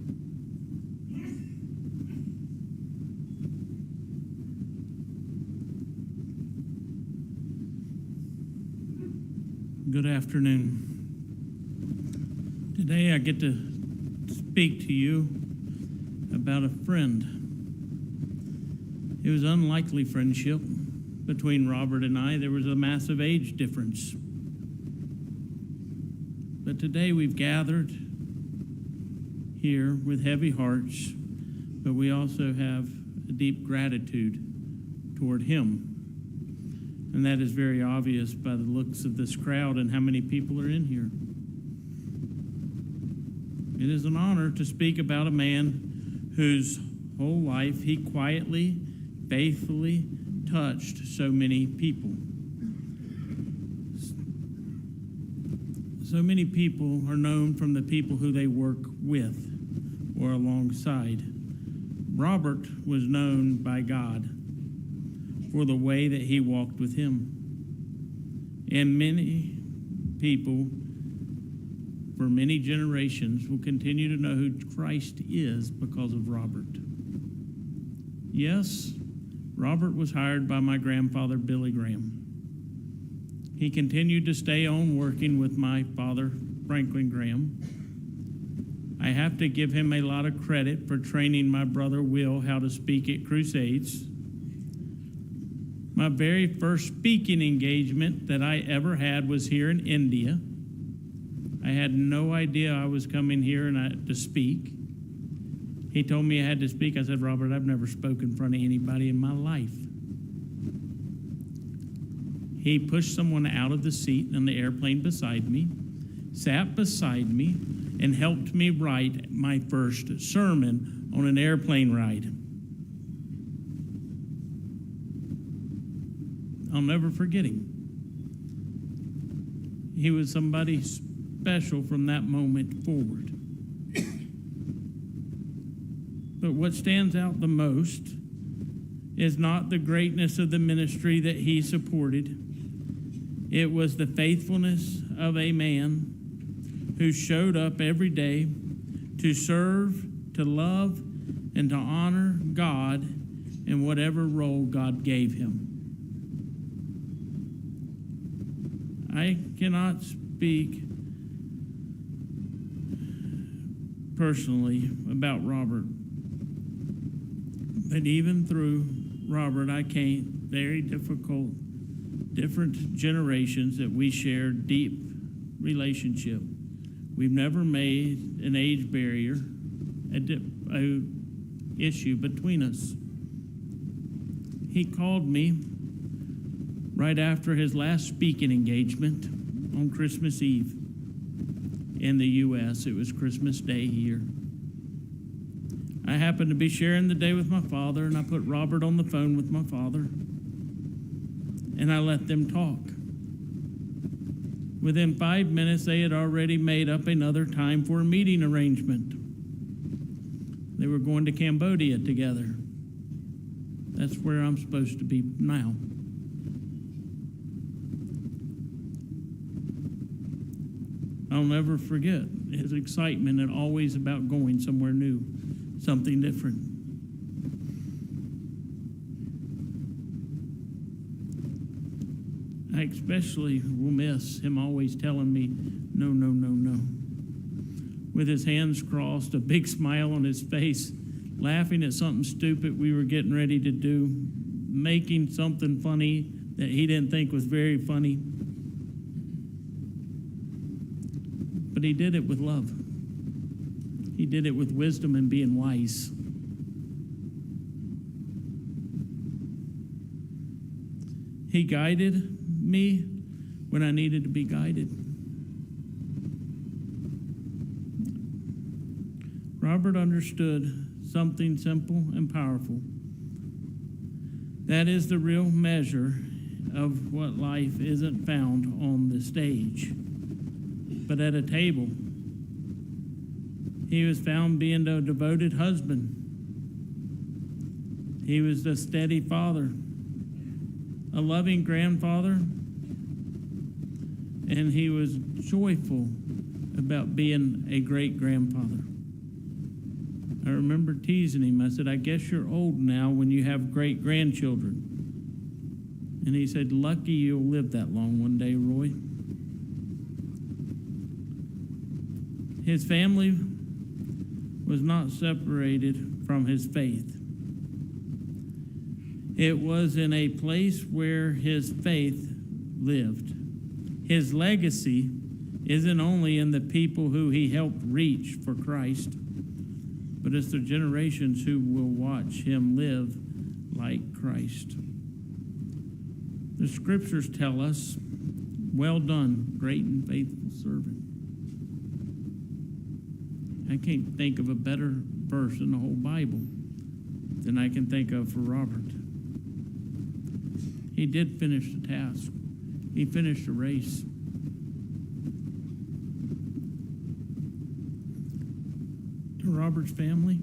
Good afternoon. Today I get to speak to you about a friend. It was an unlikely friendship between Robert and I. There was a massive age difference. But today we've gathered here with heavy hearts, but we also have a deep gratitude toward him. And that is very obvious by the looks of this crowd and how many people are in here. It is an honor to speak about a man whose whole life he quietly, faithfully touched so many people. So many people are known from the people who they work with or alongside. Robert was known by God for the way that he walked with him. And many people for many generations will continue to know who Christ is because of Robert. Yes, Robert was hired by my grandfather, Billy Graham. He continued to stay on working with my father, Franklin Graham. I have to give him a lot of credit for training my brother Will how to speak at crusades. My very first speaking engagement that I ever had was here in India. I had no idea I was coming here and I, to speak. He told me I had to speak. I said, "Robert, I've never spoken in front of anybody in my life." He pushed someone out of the seat in the airplane beside me, sat beside me, and helped me write my first sermon on an airplane ride. I'll never forget him. He was somebody special from that moment forward. But what stands out the most is not the greatness of the ministry that he supported. It was the faithfulness of a man who showed up every day to serve, to love, and to honor God in whatever role God gave him. I cannot speak personally about Robert, but even through Robert, I came very difficult, different generations that we shared deep relationship. We've never made an age barrier a, di- a issue between us. He called me right after his last speaking engagement on Christmas Eve in the U S. It was Christmas Day here. I happened to be sharing the day with my father, and I put Robert on the phone with my father, and I let them talk. Within five minutes, they had already made up another time for a meeting arrangement. They were going to Cambodia together. That's where I'm supposed to be now. I'll never forget his excitement and always about going somewhere new, something different. I especially will miss him always telling me, "No, no, no, no." With his hands crossed, a big smile on his face, laughing at something stupid we were getting ready to do, making something funny that he didn't think was very funny. But he did it with love. He did it with wisdom and being wise. He guided me when I needed to be guided. Robert understood something simple and powerful. That is the real measure of what life isn't found on the stage, but at a table. He was found being a devoted husband. He was a steady father, a loving grandfather, and he was joyful about being a great grandfather. I remember teasing him. I said, "I guess you're old now when you have great grandchildren." And he said, "Lucky you'll live that long one day, Roy." His family was not separated from his faith. It was in a place where his faith lived. His legacy isn't only in the people who he helped reach for Christ, but it's the generations who will watch him live like Christ. The scriptures tell us, "Well done, great and faithful servant." I can't think of a better verse in the whole Bible than I can think of for Robert. He did finish the task. He finished the race. To Robert's family,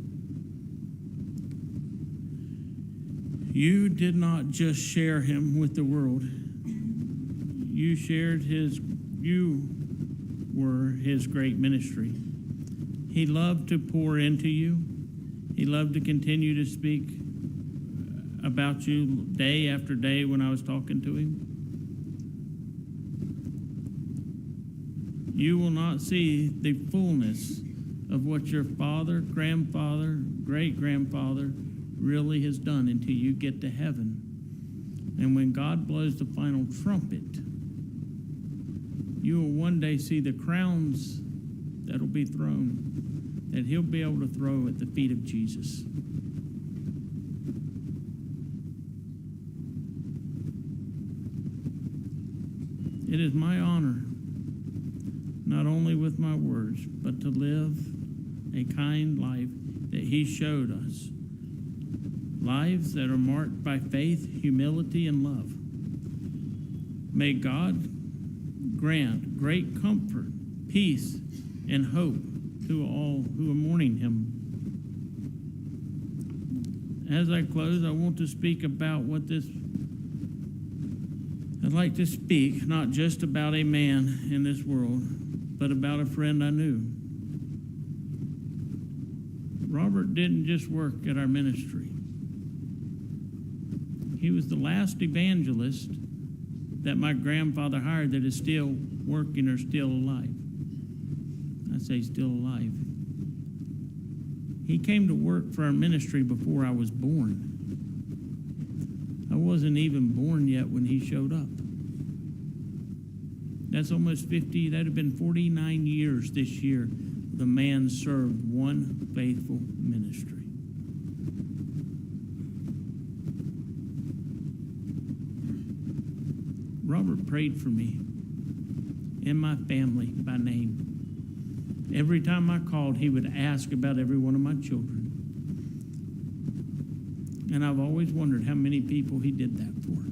you did not just share him with the world. You shared his, you were his great ministry. He loved to pour into you. He loved to continue to speak about you day after day when I was talking to him. You will not see the fullness of what your father, grandfather, great grandfather really has done until you get to heaven. And when God blows the final trumpet, you will one day see the crowns that'll be thrown, that he'll be able to throw at the feet of Jesus. It is my honor, not only with my words, but to live a kind life that he showed us. Lives that are marked by faith, humility, and love. May God grant great comfort, peace, and hope to all who are mourning him. As I close, I want to speak about what this, I'd like to speak not just about a man in this world, but about a friend I knew. Robert didn't just work at our ministry. He was the last evangelist that my grandfather hired that is still working or still alive. I say still alive. He came to work for our ministry before I was born. I wasn't even born yet when he showed up. That's almost fifty, that'd have been forty-nine years this year. The man served one faithful ministry. Robert prayed for me and my family by name. Every time I called, he would ask about every one of my children. And I've always wondered how many people he did that for.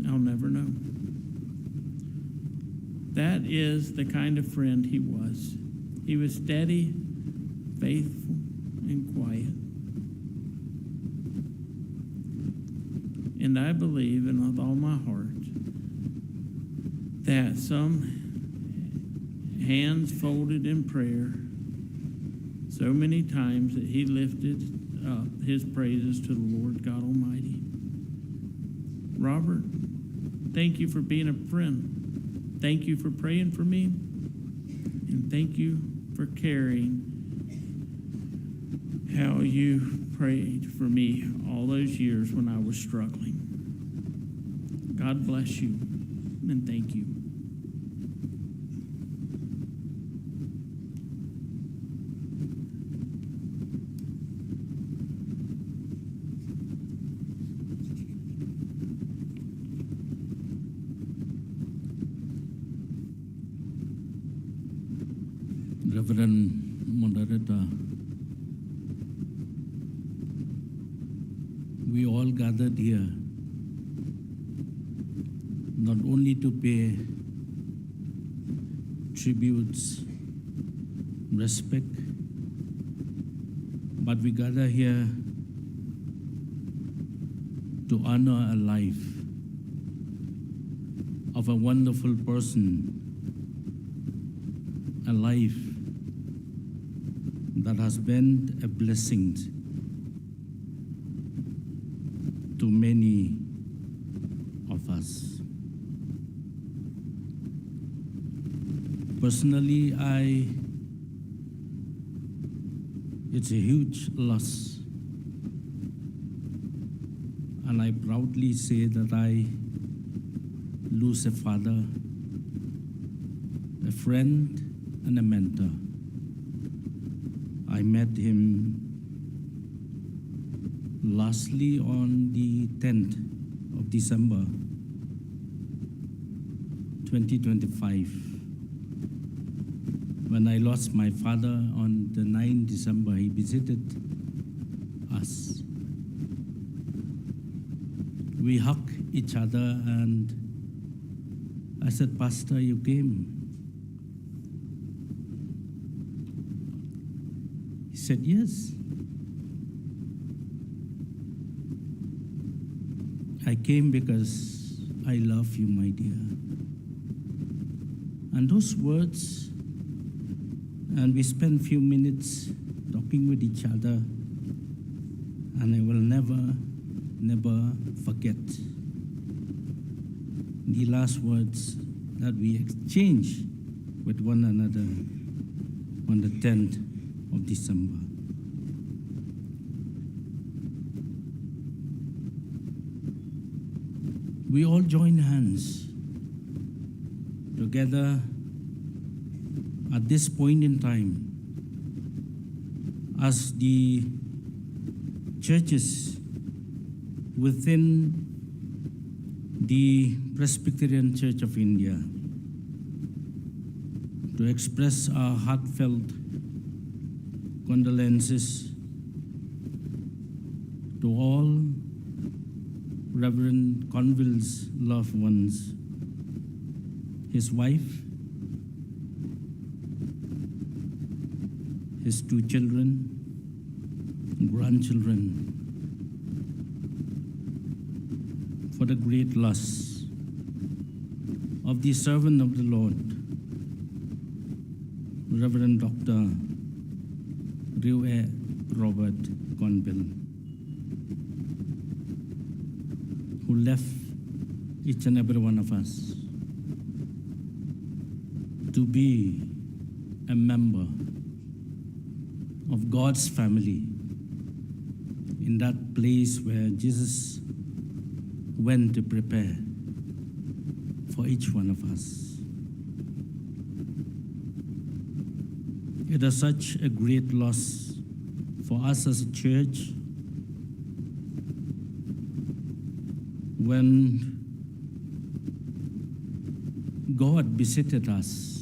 I'll never know. That is the kind of friend he was. He was steady, faithful, and quiet. And I believe, and with all my heart, that some hands folded in prayer, so many times that he lifted up his praises to the Lord God Almighty. Robert, thank you for being a friend. Thank you for praying for me. And thank you for caring how you prayed for me all those years when I was struggling. God bless you, and thank you. Reverend Moderator, we all gathered here not only to pay tributes, respect, but we gather here to honor a life of a wonderful person, a life that has been a blessing to many of us. Personally, I It's a huge loss. And I proudly say that I lose a father, a friend, and a mentor. I met him lastly on the tenth of December twenty twenty-five. When I lost my father on the ninth December, he visited us. We hugged each other and I said, "Pastor, you came?" He said, "Yes. I came because I love you, my dear." And those words, and we spent few minutes talking with each other, and I will never, never forget the last words that we exchanged with one another on the tenth of December. We all join hands together at this point in time as the churches within the Presbyterian Church of India to express our heartfelt condolences to all Reverend Conville's loved ones, his wife, his two children, grandchildren, for the great loss of the servant of the Lord, Reverend Doctor Rieweh Robert Conville, who left each and every one of us to be a member of God's family in that place where Jesus went to prepare for each one of us. It is such a great loss for us as a church when God visited us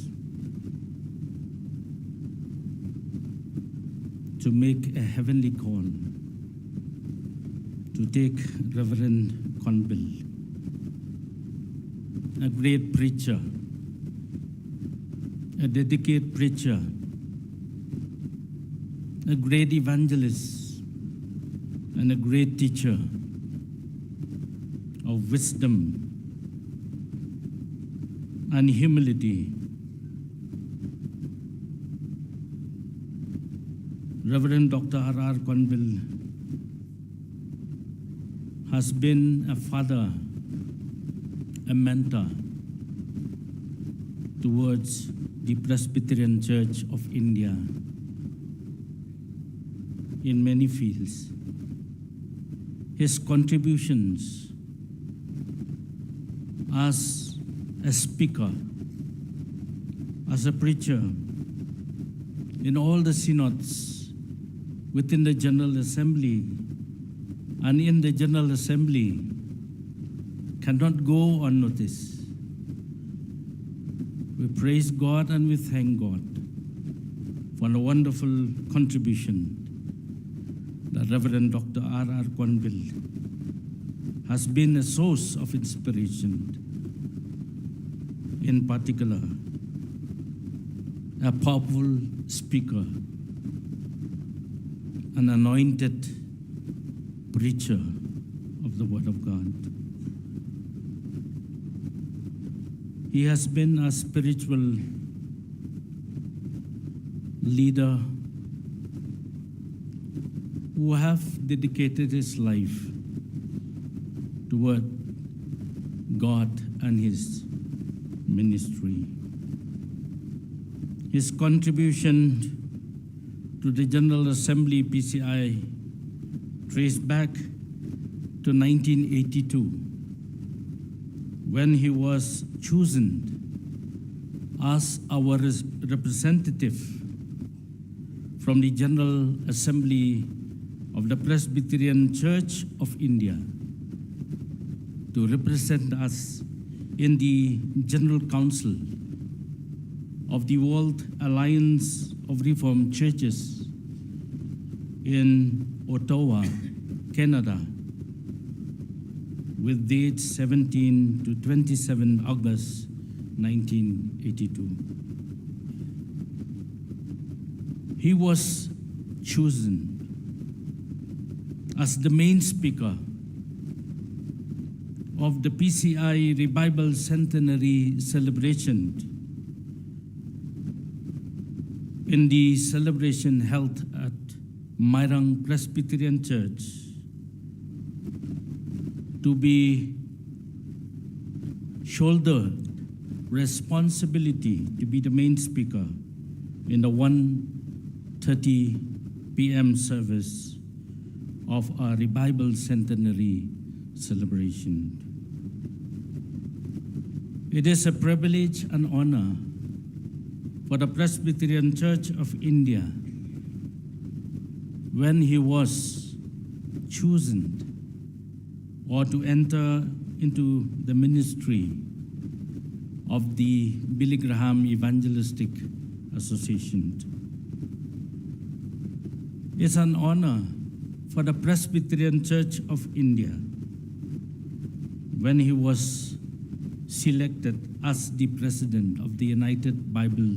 to make a heavenly call to take Reverend Conville, a great preacher, a dedicated preacher, a great evangelist, and a great teacher of wisdom and humility. Reverend Doctor R R Conville has been a father, a mentor towards the Presbyterian Church of India in many fields. His contributions as a speaker, as a preacher, in all the synods within the General Assembly and in the General Assembly cannot go unnoticed. We praise God and we thank God for the wonderful contribution that Reverend Doctor R R Conville has been a source of inspiration, in particular, a powerful speaker, an anointed preacher of the Word of God. He has been a spiritual leader who have dedicated his life toward God and his ministry. His contribution to the General Assembly P C I trace back to nineteen eighty-two, when he was chosen as our res-, representative from the General Assembly of the Presbyterian Church of India to represent us in the General Council of the World Alliance of Reformed Churches in Ottawa, Canada, with date seventeen to twenty-seven August nineteen eighty-two. He was chosen as the main speaker of the P C I Revival Centenary Celebration in the celebration held at Mairang Presbyterian Church to be shoulder responsibility to be the main speaker in the one thirty P M service of our Revival Centenary celebration. It is a privilege and honor for the Presbyterian Church of India when he was chosen or to enter into the ministry of the Billy Graham Evangelistic Association. It's an honor for the Presbyterian Church of India when he was selected as the president of the United Bible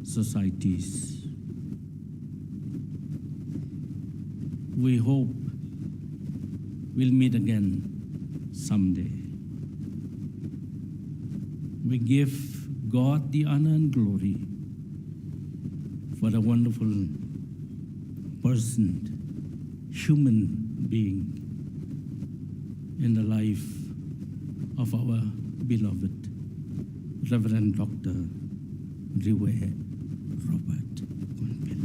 Societies. We hope we'll meet again someday. We give God the honor and glory for the wonderful person, human being in the life of our beloved Reverend Doctor Riwe Robert Gunpil.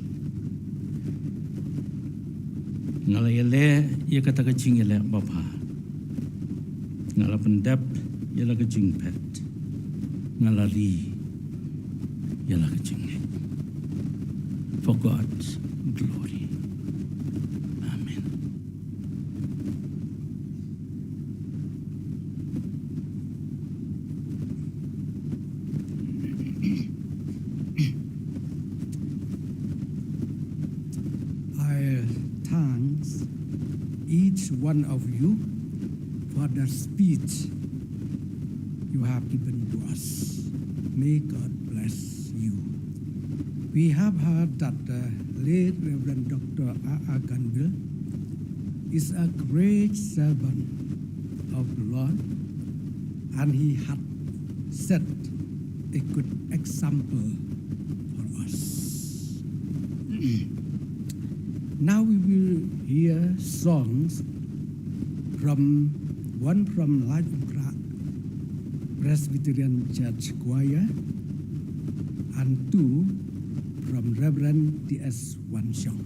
Nga la ïaleh ïa kata ka jingïaleh babha. Nga la pyndep ïa la ka jingphet. Nga la ri ïa la ka jingngeit. For God's glory. Amen. I thanks each one of you for the speech you have given to us. May God bless you. We have heard that the late Reverend Doctor A. A. Gunpil is a great servant of the Lord, and he had set a good example for us. Now we will hear songs from one from Laitumkhrah Presbyterian Church Choir and two from Reverend T S Wanshong.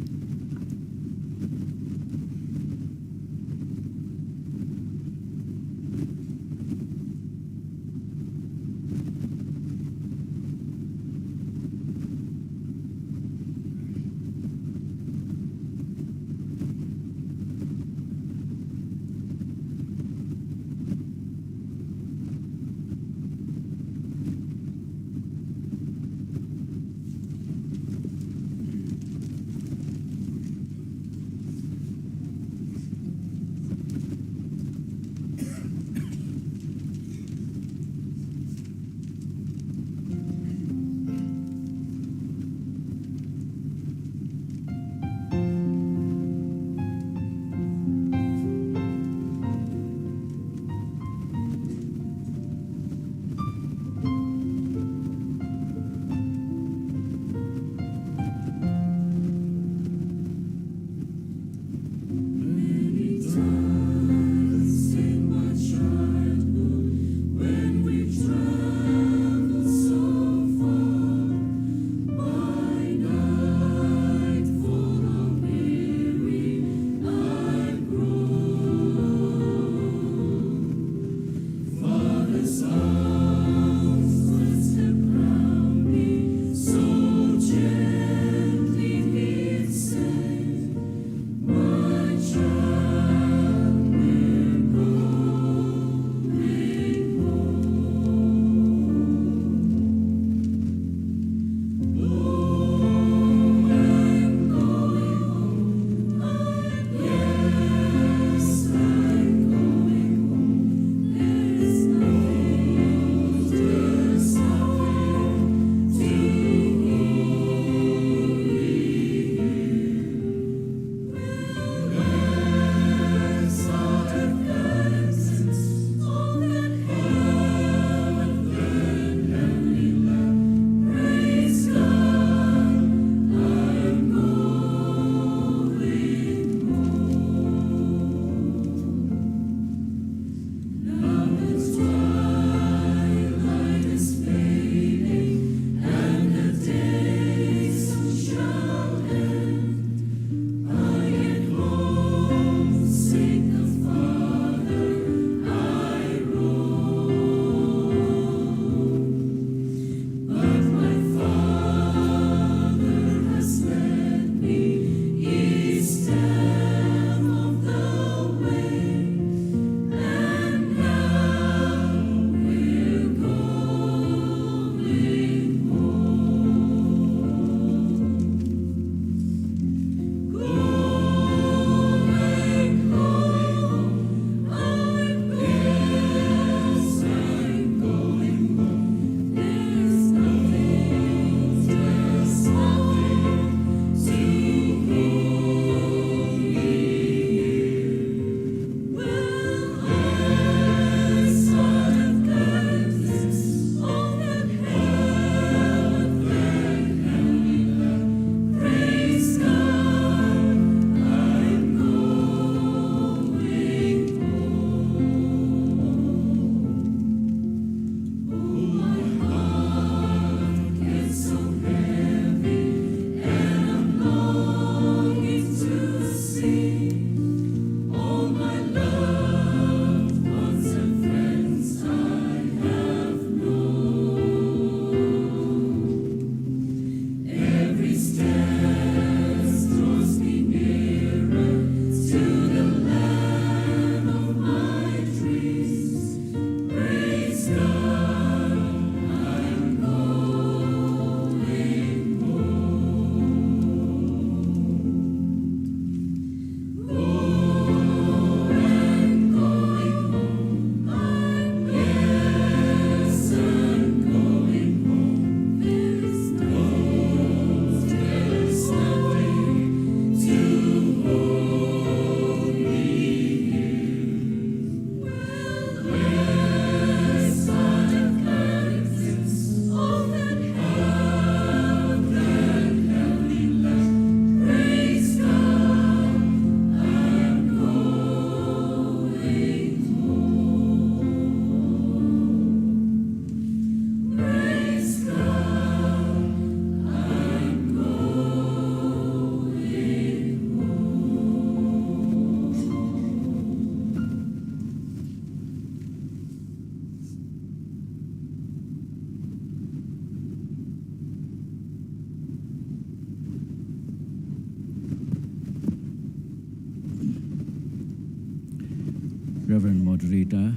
Reverend Moderator,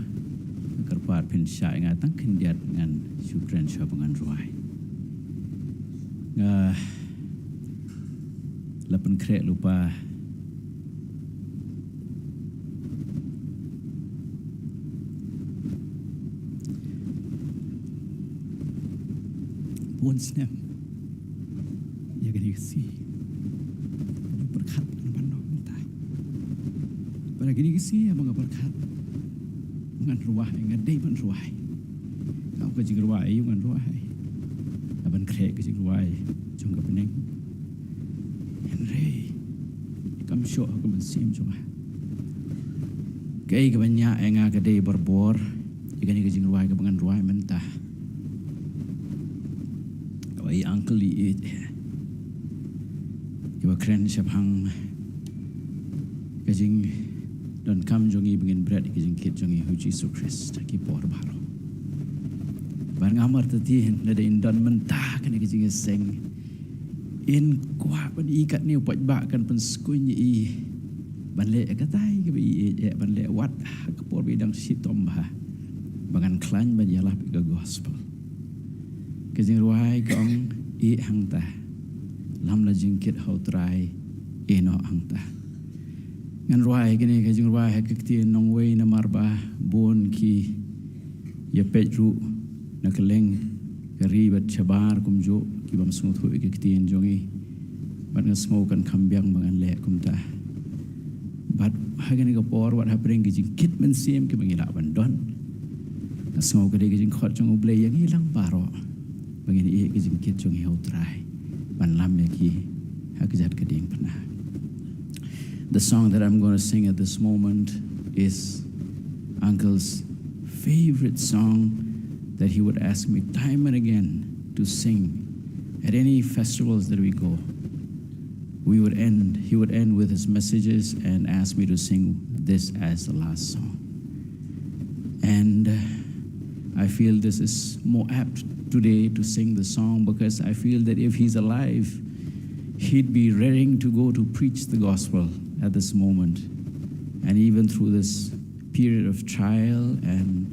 kyrpad phin shah ïa nga tang khyndiat ngan shu kren sha ba ngan rwai. Nga la pynkhreh lypa bun snem ïa kane ka sngi. Pyrkhat ngan ban noh mynta. Bad ha kane ka sngi haba nga pyrkhat, ngan rwai, nga dei ban rwai. Nga ka jingrwai, ïa ngan rwai. Nga ban khreh ka jingrwai jong ka bneng. Hynrei kam shoh ha ka mynsiem jong nga. Kaei kaba ñiah ïa nga ka dei barabor ïa kane ka jingrwai kaba ngan rwai mynta. Kaba i Uncle i ïeit, kiba kren shaphang ka jingdonkam jong ngi ba ngin bret ïa ka jingkit jong ngi ha u Jisu Khrist ha ki por baroh. Bad nga martatien lada in don mynta kane ka jingïaseng, in kwah ban i katne u paidbah kan pynskhem ïa i ban leh katai kaba i ïeit, ban leh wat ha ka por ba i dang shitom bha, ba ngan khlaiñ ban ïalap ïa ka gospel. Ka jingrwai ka ong, ïeh hangta, lada la jingkit ha u Trai, ïeh noh hangta. Ngan rwai kane ka jingrwai ha ka ktien nongwei namar ba bun ki ïapeit ruh na kylleng ka ri bad shabar kumjuh ki bym sngewthuh ïa ka ktien jong ngi. Bad nga sngew kan kham biang ba ngan leh kumta. Bad ha kane ka por wat hapdeng ki jingkit mynsiem kiba ngi lah ban don, nga sngew ka dei ka jingkhot jong U Blei ïa ngi lang baroh ba ngin ïeh ka jingkit jong ngi ha u Trai ban lam ïa ki ha ka jaka ka diengphna. The song that I'm going to sing at this moment is Uncle's favorite song that he would ask me time and again to sing at any festivals that we go. We would end, he would end with his messages and ask me to sing this as the last song. And uh, I feel this is more apt today to sing the song because I feel that if he's alive, he'd be raring to go to preach the gospel at this moment. And even through this period of trial and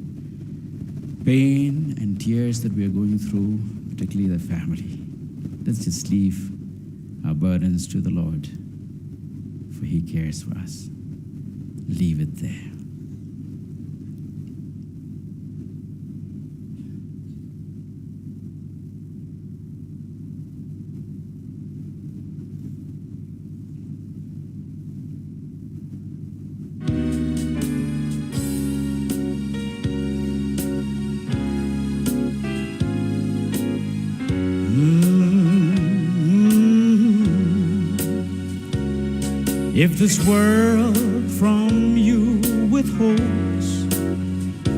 pain and tears that we are going through, particularly the family, let's just leave our burdens to the Lord, for he cares for us. Leave it there. If this world from you withholds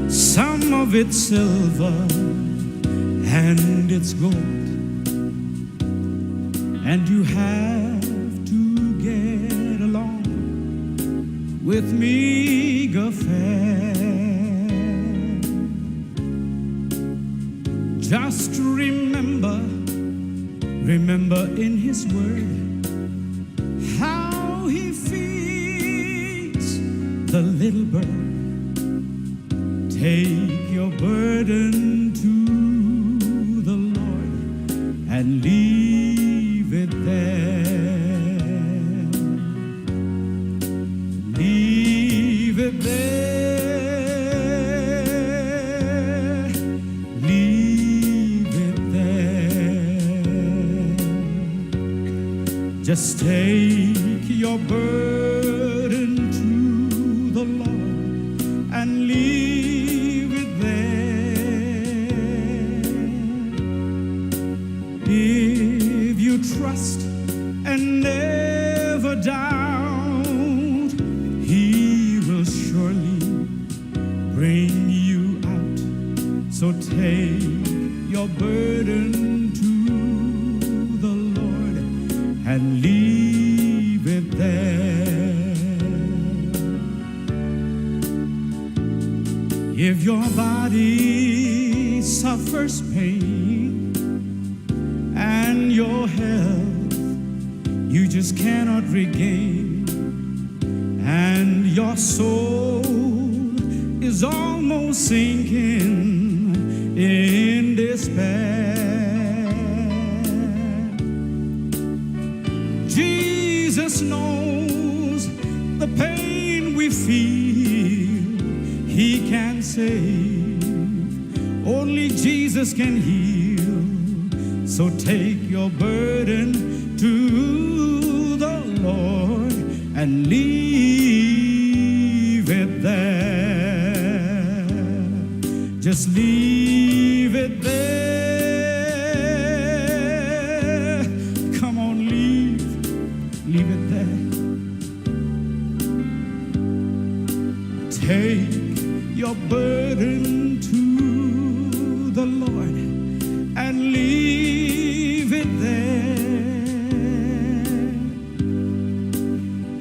some of its silver and its gold, and you have to get along with meager fare, just remember, remember in his word how he feeds the little bird. Take your burden to the Lord and leave it there. Leave it there. Leave it there. Just take your burden to the Lord and leave it there. If you trust and never doubt, he will surely bring you out. So take your burden to the Lord and leave it there. If your body suffers pain and your health you just cannot regain, and your soul sinking in despair. Jesus knows the pain we feel. He can save. Only Jesus can heal. So take your burden to the Lord and leave it there. Just leave it there. Come on, leave. Leave it there. Take your burden to the Lord and leave it there.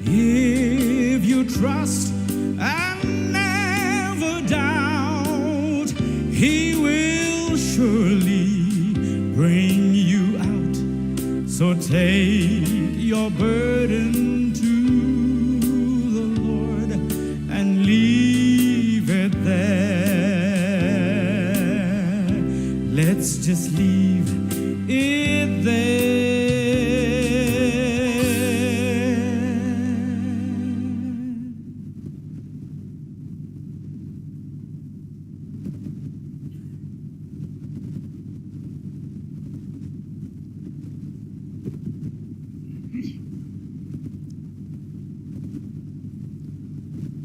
If you trust and never doubt, He will surely bring you out. So take your burden to the Lord and leave it there. Let's just leave it there.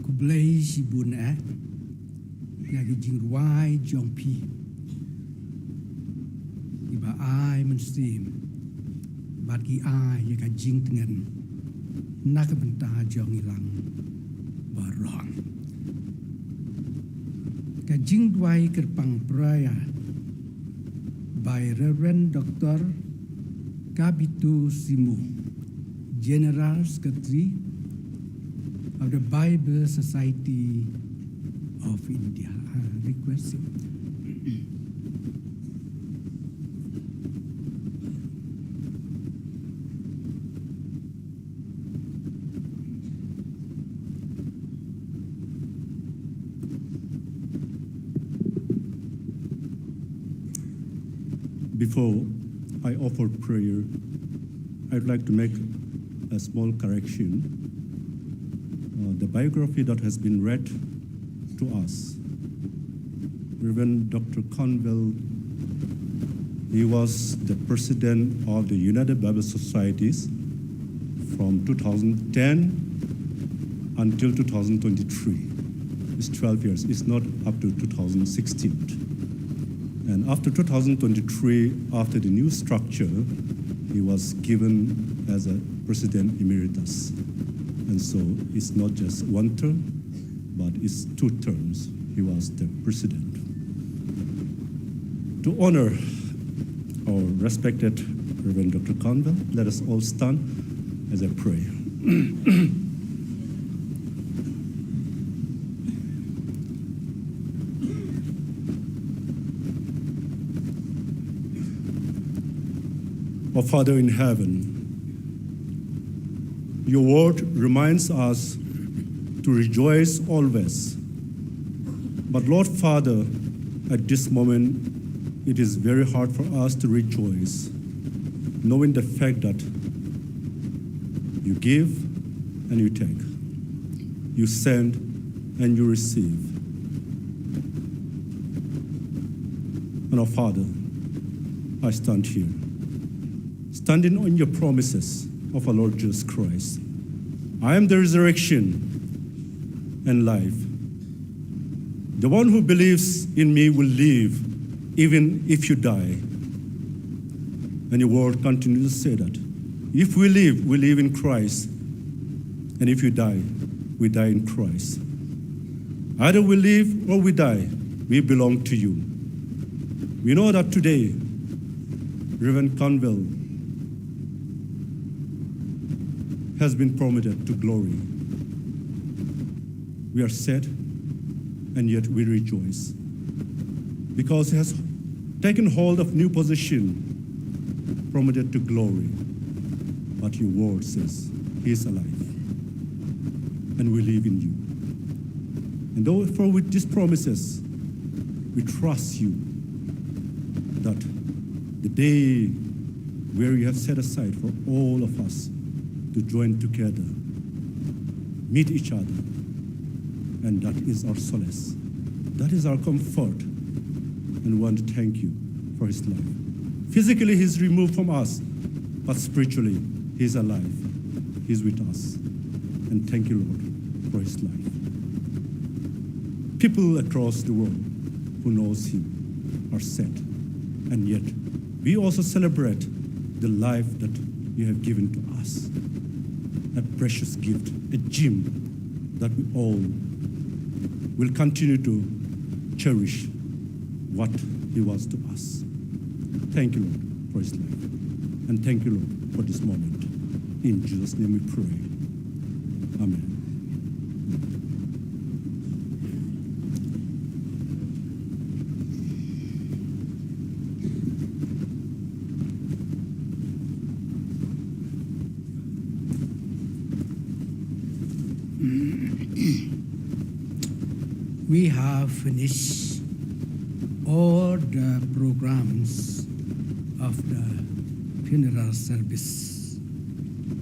Khublei shibun eh ïa ki jingrwai jong phi kiba ai mynsiem bad ki ai ïa ka jingtngen na ka bynta jong ngi lang baroh. Ka jingduwai kyrpang prayer by Reverend Doctor Kabitu Simu, General Secretary of the Bible Society of India. I request him. Before I offer prayer, I'd like to make a small correction. Uh, the biography that has been read to us, Reverend Doctor Conwell, he was the president of the United Bible Societies from two thousand ten until two thousand twenty-three. It's twelve years. It's not up to two thousand sixteen. And after two thousand twenty-three, after the new structure, he was given as a president emeritus. And so it's not just one term, but it's two terms. He was the president. To honor our respected Reverend Doctor Conwell, let us all stand as I pray. Our Father in heaven, your word reminds us to rejoice always. But Lord Father, at this moment, it is very hard for us to rejoice, knowing the fact that you give and you take, you send and you receive. And our Father, I stand here, standing on your promises of our Lord Jesus Christ. I am the resurrection and life. The one who believes in me will live even if you die. And your word continues to say that if we live, we live in Christ. And if we die, we die in Christ. Either we live or we die, we belong to you. We know that today, Reverend Conwell has been promoted to glory. We are sad, and yet we rejoice, because he has taken hold of new position, promoted to glory. But your word says he is alive, and we live in you. And therefore, with these promises, We trust you that the day where you have set aside for all of us to join together, meet each other, and that is our solace. That is our comfort. And we want to thank you for his life. Physically, he's removed from us, but spiritually, he's alive. He's with us. And thank you, Lord, for his life. People across the world who knows him are sad. And yet, we also celebrate the life that you have given to us. A precious gift, a gem that we all will continue to cherish what he was to us. Thank you, Lord, for his life. And thank you, Lord, for this moment. In Jesus' name we pray. Amen. We have finished all the programs of the funeral service.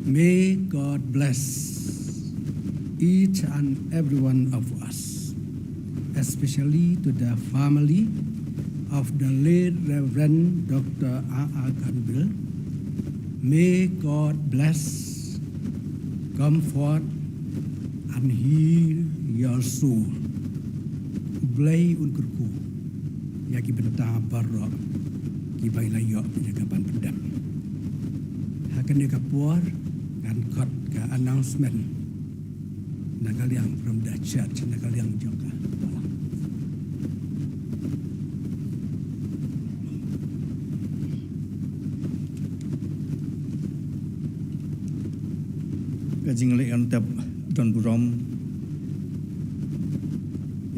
May God bless each and every one of us, especially to the family of the late Reverend Doctor A. A. Granville. May God bless, comfort, and heal your soul. U Blei un kyrkhu ïa ki bynta baroh kiba i la ïoh ïa ka ban pyndem. Ha kane ka por ngan khot ka announcement na ka liang from the church, na ka liang jong ka balang. Ka jingleh ïa u tep don burom,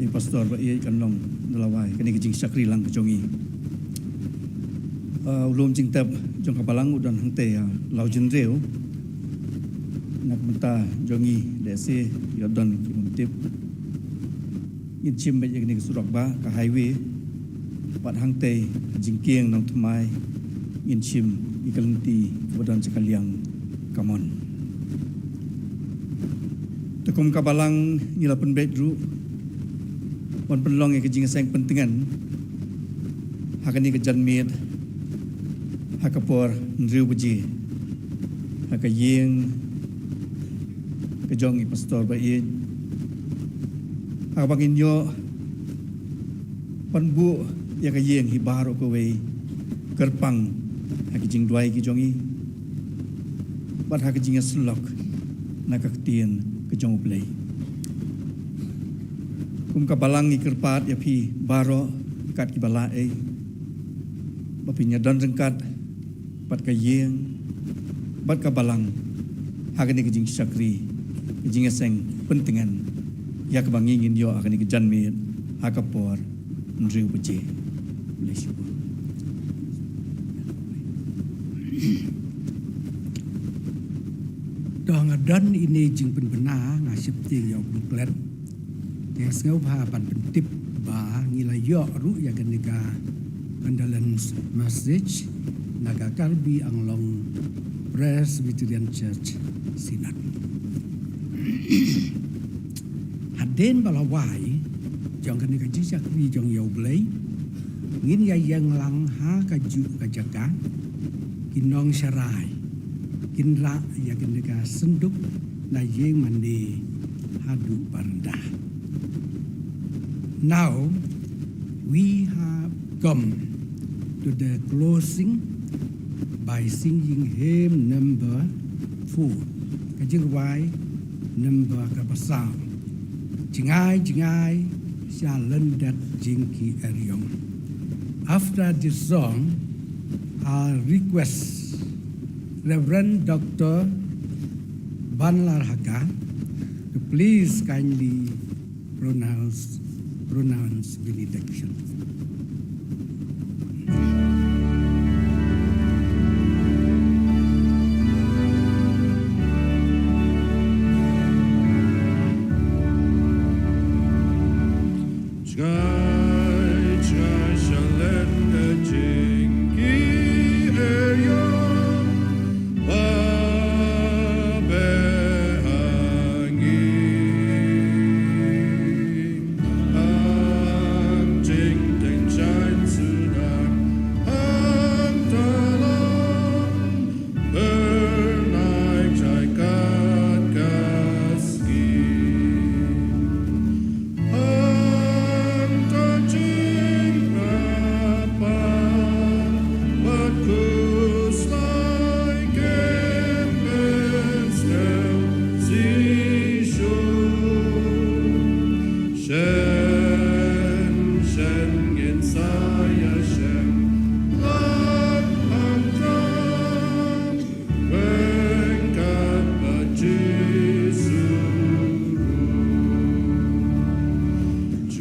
i Pastor ba ïeit kan long na lawei kane ka jingshakri lang ka jong i. Ah, u lum jingtep jong ka balang u don hangtei, ah, Lawjynriew. Na ka bynta jong i lehse ïoh don ki bym tip. Ngin shim beit ïa kane ka surok bah, ka highway. Bad hangtei jingkieng Nongthymmai ngin shim ïa ka lynti ba don sha ka liang kamon. Te kum ka balang ngi la pynbeit ruh ban pynlong ïa ka jingïaseng pyntngen ha kane ka janmiet ha ka por hynriew baje ha ka ïing ka jong i Pastor ba ïeit, ha kaba ngin ïoh ban buh ïa ka ïing hi baroh kawei kyrpang ha ki jingduwai ki jong i bad ha ka jingïasyllok na ka ktien ka jong U Blei. Kum ka balang ngi kyrpad ïa phi baroh kat kiba lah ei ba phin ïadon ryngkat bad ka ïing bad ka balang ha kane ka jingshakri, ka jingïaseng pyntngen ïa kaba ngi ngin ïoh ha kane ka janmiet ha ka por hynriew baje. Khublei shibun. To nga don ine i jingpynbna, nga sheptieng ïa u Kum Klet. Te sngewbha ban pyntip ba ngi la ïoh ruh ïa kane ka condolence message na ka Karbi Anglong Presbyterian Church Synod. Hadien ba la wai jong kane ka jingshakri jong ïa U Blei, ngin ïa ïeng lang ha kajuh ka jaka. Ki nongsharai kin rah ïa kane ka synduk na ïing mane haduh baranda. Now we have come to the closing by singing hymn number four. Ka jingrwai number kaba saw. Jngai jngai sha lyndet jong ki eriong. After this song, I request Reverend Doctor Banlar Hakha to please kindly pronounce, pronounce benediction. Jngai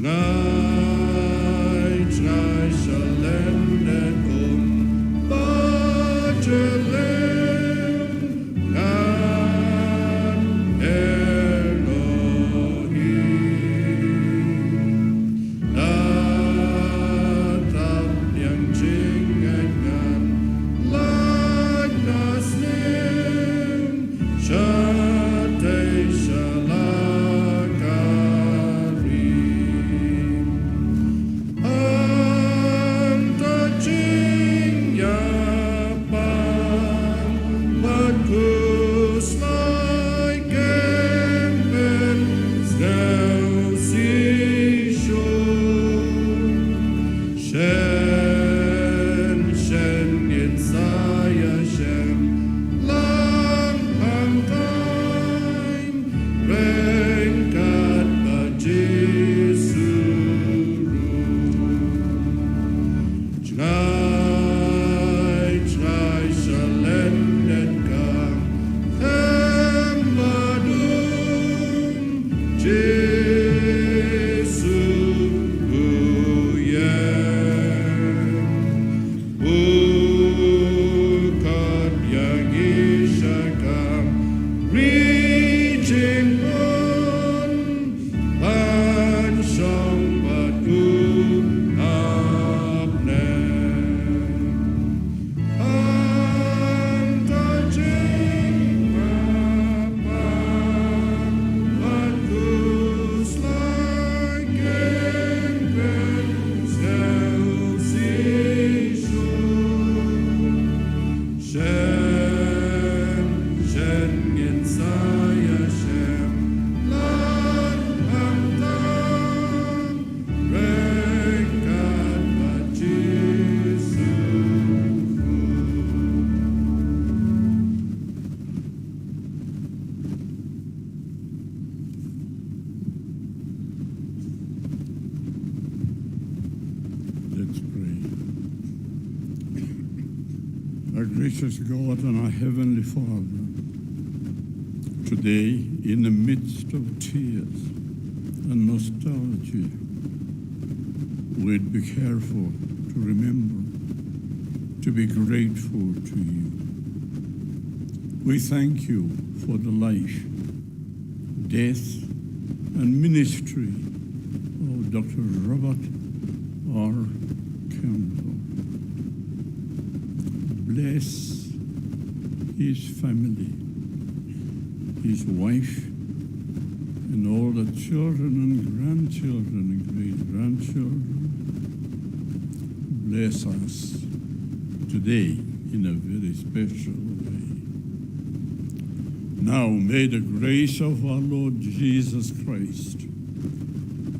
Ngai, ngai shalem ne kum ba shalem ngan Elohim. Na tap yang jingaiñ ngan lak na snem. Shatei shala kari. Hangta jingïapang bad khuslai kem pen sngewsih shuh. Shen, shen ngin sa ïashem lang hangtaiñ ryngkat bad Jisu ruh. Jngai, jngai shalem netkam hem badum Jisu u ïeng. U khot ïa ngi sha ka ri jingpun ban shong bad u hapdeng. Hangta jingmap bad khuslai kem pen sngewsih shuh. Shen, shen ngin sa ïashem lang hangta ryngkat bad Jisu. Let's pray. Our gracious God and our Heavenly Father, today, in the midst of tears and nostalgia, we'd be careful to remember to be grateful to you. We thank you for the life, death, and ministry of Doctor Robert R. Kendall. Bless his family, his wife, and all the children and grandchildren and great grandchildren. Bless us today in a very special way. Now may the grace of our Lord Jesus Christ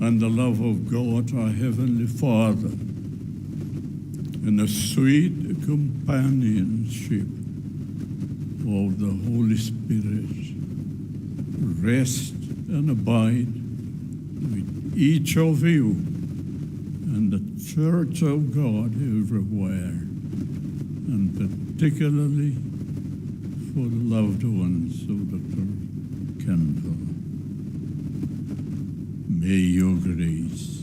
and the love of God our Heavenly Father and the sweet companionship of the Holy Spirit rest and abide with each of you and the Church of God everywhere, and particularly for the loved ones of Doctor Kendall. May your grace